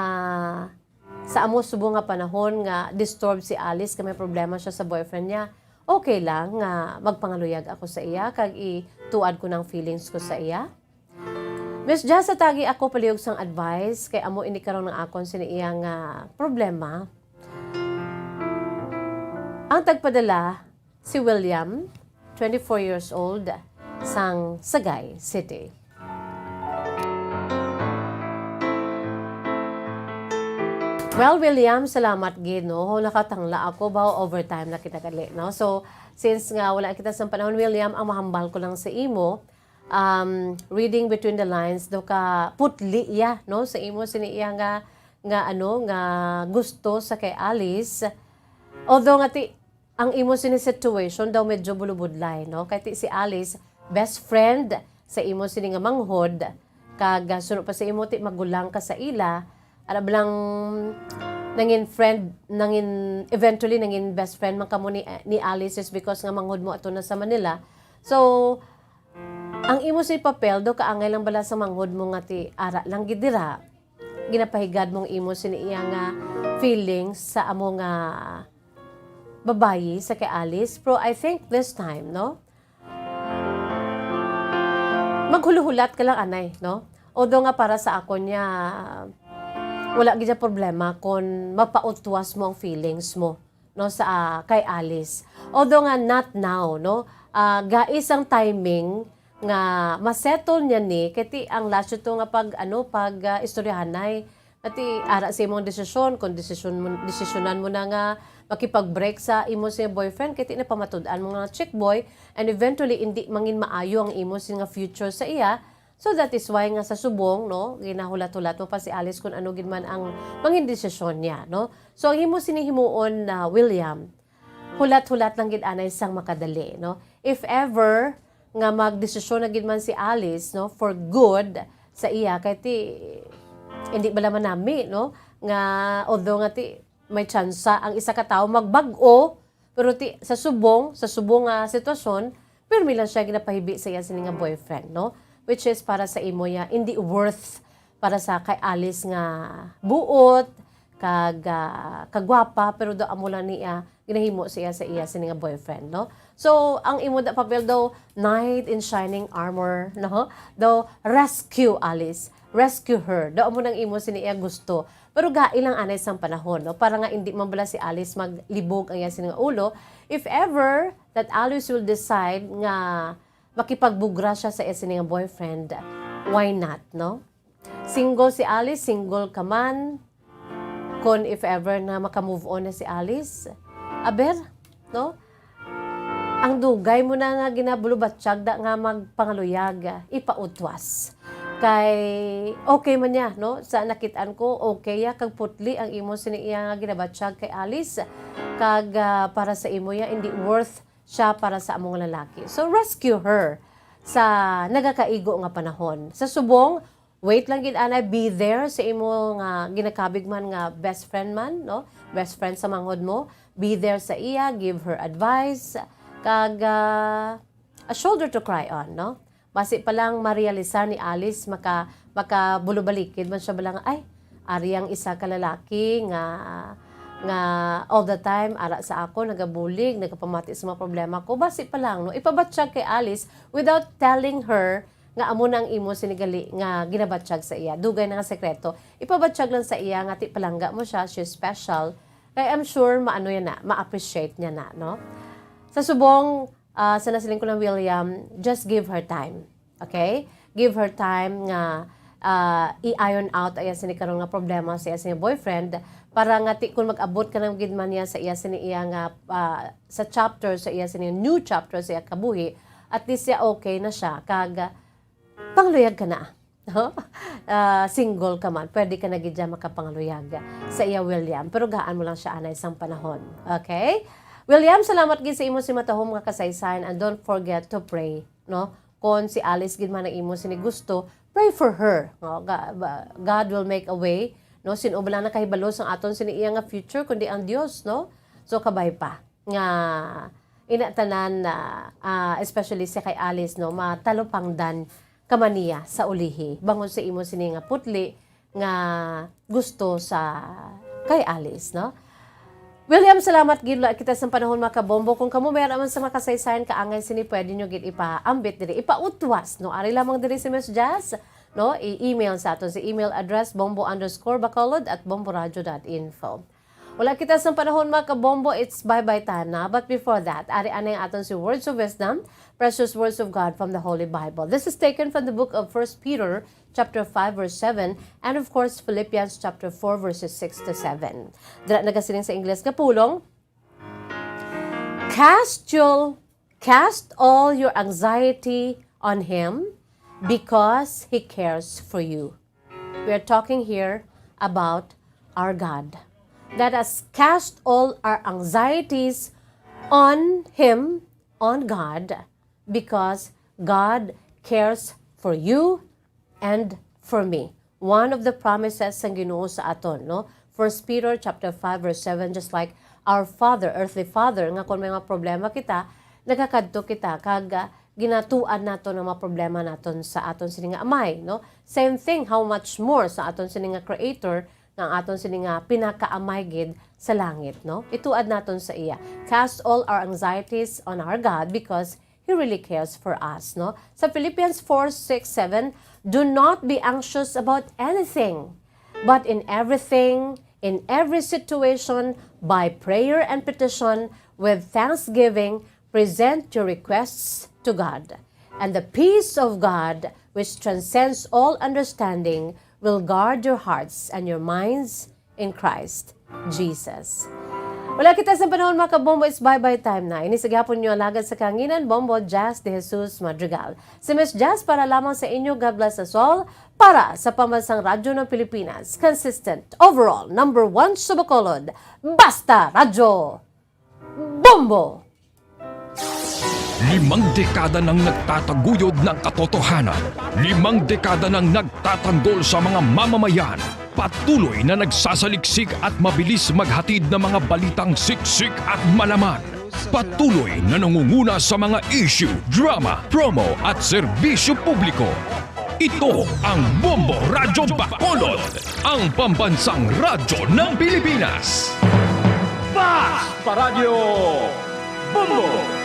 sa amo subong nga panahon nga disturb si Alice, nga may problema siya sa boyfriend niya, okay lang nga magpangaluyag ako sa iya kag ituad ko ng feelings ko sa iya? Miss Jazz, sa tagi ako palihog sang advice, kay amo ini karon ang akon sini iya nga problema. Ang tagpadala, si William, twenty-four years old, sang Sagay City. Well, William, salamat gid, no? Nakatangla ako, ba, overtime na kita gali, no? So, since nga wala kita sa panahon, William, ang mahambal ko lang sa imo, um, reading between the lines, do ka putli iya, no? Sa imo sini iya nga, nga ano, nga gusto sa kay Alice. Although nga ti, ang imo sini situation daw medyo bulubudlay, no? Kay ti si Alice, best friend sa imo sini nga manghod, kag, ah, suno pa sa imo, ti magulang ka sa ila, ala ba lang nangin friend, nangin, eventually nangin best friend man kamo ni, ni Alice is because nga manghod mo ato na sa Manila. So, ang imo sini papel do kaangay lang bala sa manghod mo nga ti ara lang gid dira, ginapahigad mong imo sini iya nga feelings sa amo nga babayi sa kay Alice. Pero I think this time, no? Maghuluhulat ka lang, anay, no? Although nga para sa akon niya, wala gid siya problema kung mapautwas mo ang feelings mo, no, sa, ah, kay Alice. Although nga not now, no? Ah, gais ang timing nga masettle niya ni, kay ti ang last to nga pag, ano, pag, ah, istoryahanay. Ati, ara sa imong desisyon, kung desisyon mo, desisyonan mo na nga makipag-break sa imo sa boyfriend, kay ti napamatud-an mo nga chick boy, and eventually, hindi mangin maayo ang imo sin nga future sa iya. So, that is why nga sa subong, no, ginahulat-hulat mo pa si Alice kung ano gid man ang mangin desisyon niya, no? So, ang imo sini himuon na, William, hulat-hulat lang gid anay sang makadali, no? If ever nga magdesisyon na gid man si Alice, no, for good sa iya, kay ti, hindi bala manami, no, nga although nga ti, may tsansa ang isa ka tawo magbag-o, pero ti, sa subong, sa subong nga sitwasyon, pirmi lang siya ginapahibi sa iya sini nga boyfriend, no? Which is para sa imo ya, hindi worth para sa kay Alice nga buot, kag, ah, kagwapa, pero daw amo lang niya, ginahimo siya sa iya sini nga boyfriend, no? So, ang imo da papel daw, knight in shining armor, no? Daw, rescue Alice, rescue her. Daw amo nang imo sini iya gusto. Pero gai lang anay sang panahon, no? Para nga hindi man bala si Alice maglibog ang iya sini nga ulo. If ever that Alice will decide nga makipagbugra siya sa iya sini nga boyfriend, why not, no? Single si Alice, single ka man. Kon if ever na maka-move on na si Alice, aber, no? Ang dugay mo na nga ginabulubatyag da nga magpangaluyag, ipautwas. Kay okay man niya, no? Sa nakit-an ko, okay ya, kag putli ang imo sini iya nga ginabatyag kay Alice. Kag, ah, para sa imo ya, hindi worth siya para sa among lalaki. So, rescue her sa nagakaigo nga panahon. Sa subong, wait lang gid anay, be there sa imo nga ginakabig man nga best friend man, no? Best friend sa manghod mo. Be there sa iya, give her advice, kag, ah, a shoulder to cry on, no? Basi pa lang ma-realisar ni Alice, maka-, makabulubalikid man siya bala nga, "Ay, ari ang isa ka lalaki nga, nga all the time ara sa ako, nagabulig, nagapamati sa mga problema ko." Basi pa lang, no? Ipabatyag kay Alice without telling her nga amo na ang imo sini gali nga ginabatyag sa iya. Dugay na nga sekreto. Ipabatyag lang sa iya nga ti palangga mo siya, she's special. Kay I'm sure maano yan na, ma-appreciate niya na, no? Sa subong, ah, sa nasiling ko lang, William, just give her time. Okay? Give her time nga, ah, i-iron out ang iya sini karon nga problema sa iya sini boyfriend, para nga ti, kung mag-abot ka na gid man niya sa iya sini iya nga, ah, sa chapter, sa iya sini new chapter sa iya kabuhi, at least siya okay na siya, kag, ah, pangluyag ka na. No? Ah, single ka man, pwede ka na gid dyan makapangluyag sa iya, William. Pero gaan mo lang siya anay sang panahon. Okay? William, salamat gid sa imo si matahom nga kasaysayan, and don't forget to pray, no? Kon si Alice gid man ang imo sini gusto, pray for her. No? Ga-, ba-, God will make a way, no? Sin-o bala nakahibalo sang aton sini iya nga future kundi ang Dios, no? So, kabay pa nga ina tanan na, ah, especially si kay Alice, no, matalupangdan ka man niya sa ulihi bangod sa imo sini nga putli nga gusto sa kay Alice, no? William, salamat gid. Wala kita sang panahon, mga kabombo. Kung kamo may man sa makasaysayan kaangay sini, pwede nyo gid ipaambit diri, ipautwas, no? Ari lamang diri si Miss Jazz, no? I-email sa aton sa email address, bombo underscore bacolod at bomboradio dot info. Wala kita sang panahon, mga kabombo. It's bye-bye time na. But before that, ari anay aton si Words of Wisdom, precious words of God from the Holy Bible. This is taken from the book of First Peter chapter five, verse seven, and of course, Philippians chapter four, verses six to seven. Dira nagasiling sa Ingles nga pulong, "Cast your, cast all your anxiety on Him because He cares for you." We are talking here about our God. Let us cast all our anxieties on Him, on God, because God cares for you and for me. One of the promises sang Ginoo sa aton, no? First Peter chapter five, verse seven, just like our Father, earthly Father, nga kung may mga problema kita, nagakadto kita, kag, ah, ginatuan naton ang mga problema naton sa aton sini nga Amay, no? Same thing, how much more sa aton sini nga Creator, nga ang aton sini nga pinakaamay gid sa langit, no? Ituad naton sa iya. "Cast all our anxieties on our God because He really cares for us," no? Sa Philippians four, six, seven, "Do not be anxious about anything, but in everything, in every situation, by prayer and petition, with thanksgiving, present your requests to God. And the peace of God, which transcends all understanding, will guard your hearts and your minds in Christ Jesus." Wala kita sang panahon, mga kabombo, is bye-bye time na. Ini sa gihapon nyo alagad sa kahanginan, Bombo Jazz de Jesus Madrigal. Si Miss Jazz para lamang sa inyo. God bless us all. Para sa Pambansang Radyo ng Pilipinas, consistent, overall, number one sa Bacolod, basta Radyo Bombo! Limang dekada nang nagtataguyod ng katotohanan. Limang dekada nang nagtatanggol sa mga mamamayan. Patuloy na nagsasaliksik at mabilis maghatid ng mga balitang siksik at malaman. Patuloy na nangunguna sa mga issue, drama, promo at serbisyo publiko. Ito ang Bombo Radyo Bacolod, ang pambansang radyo ng Pilipinas. Basta Radyo Bombo!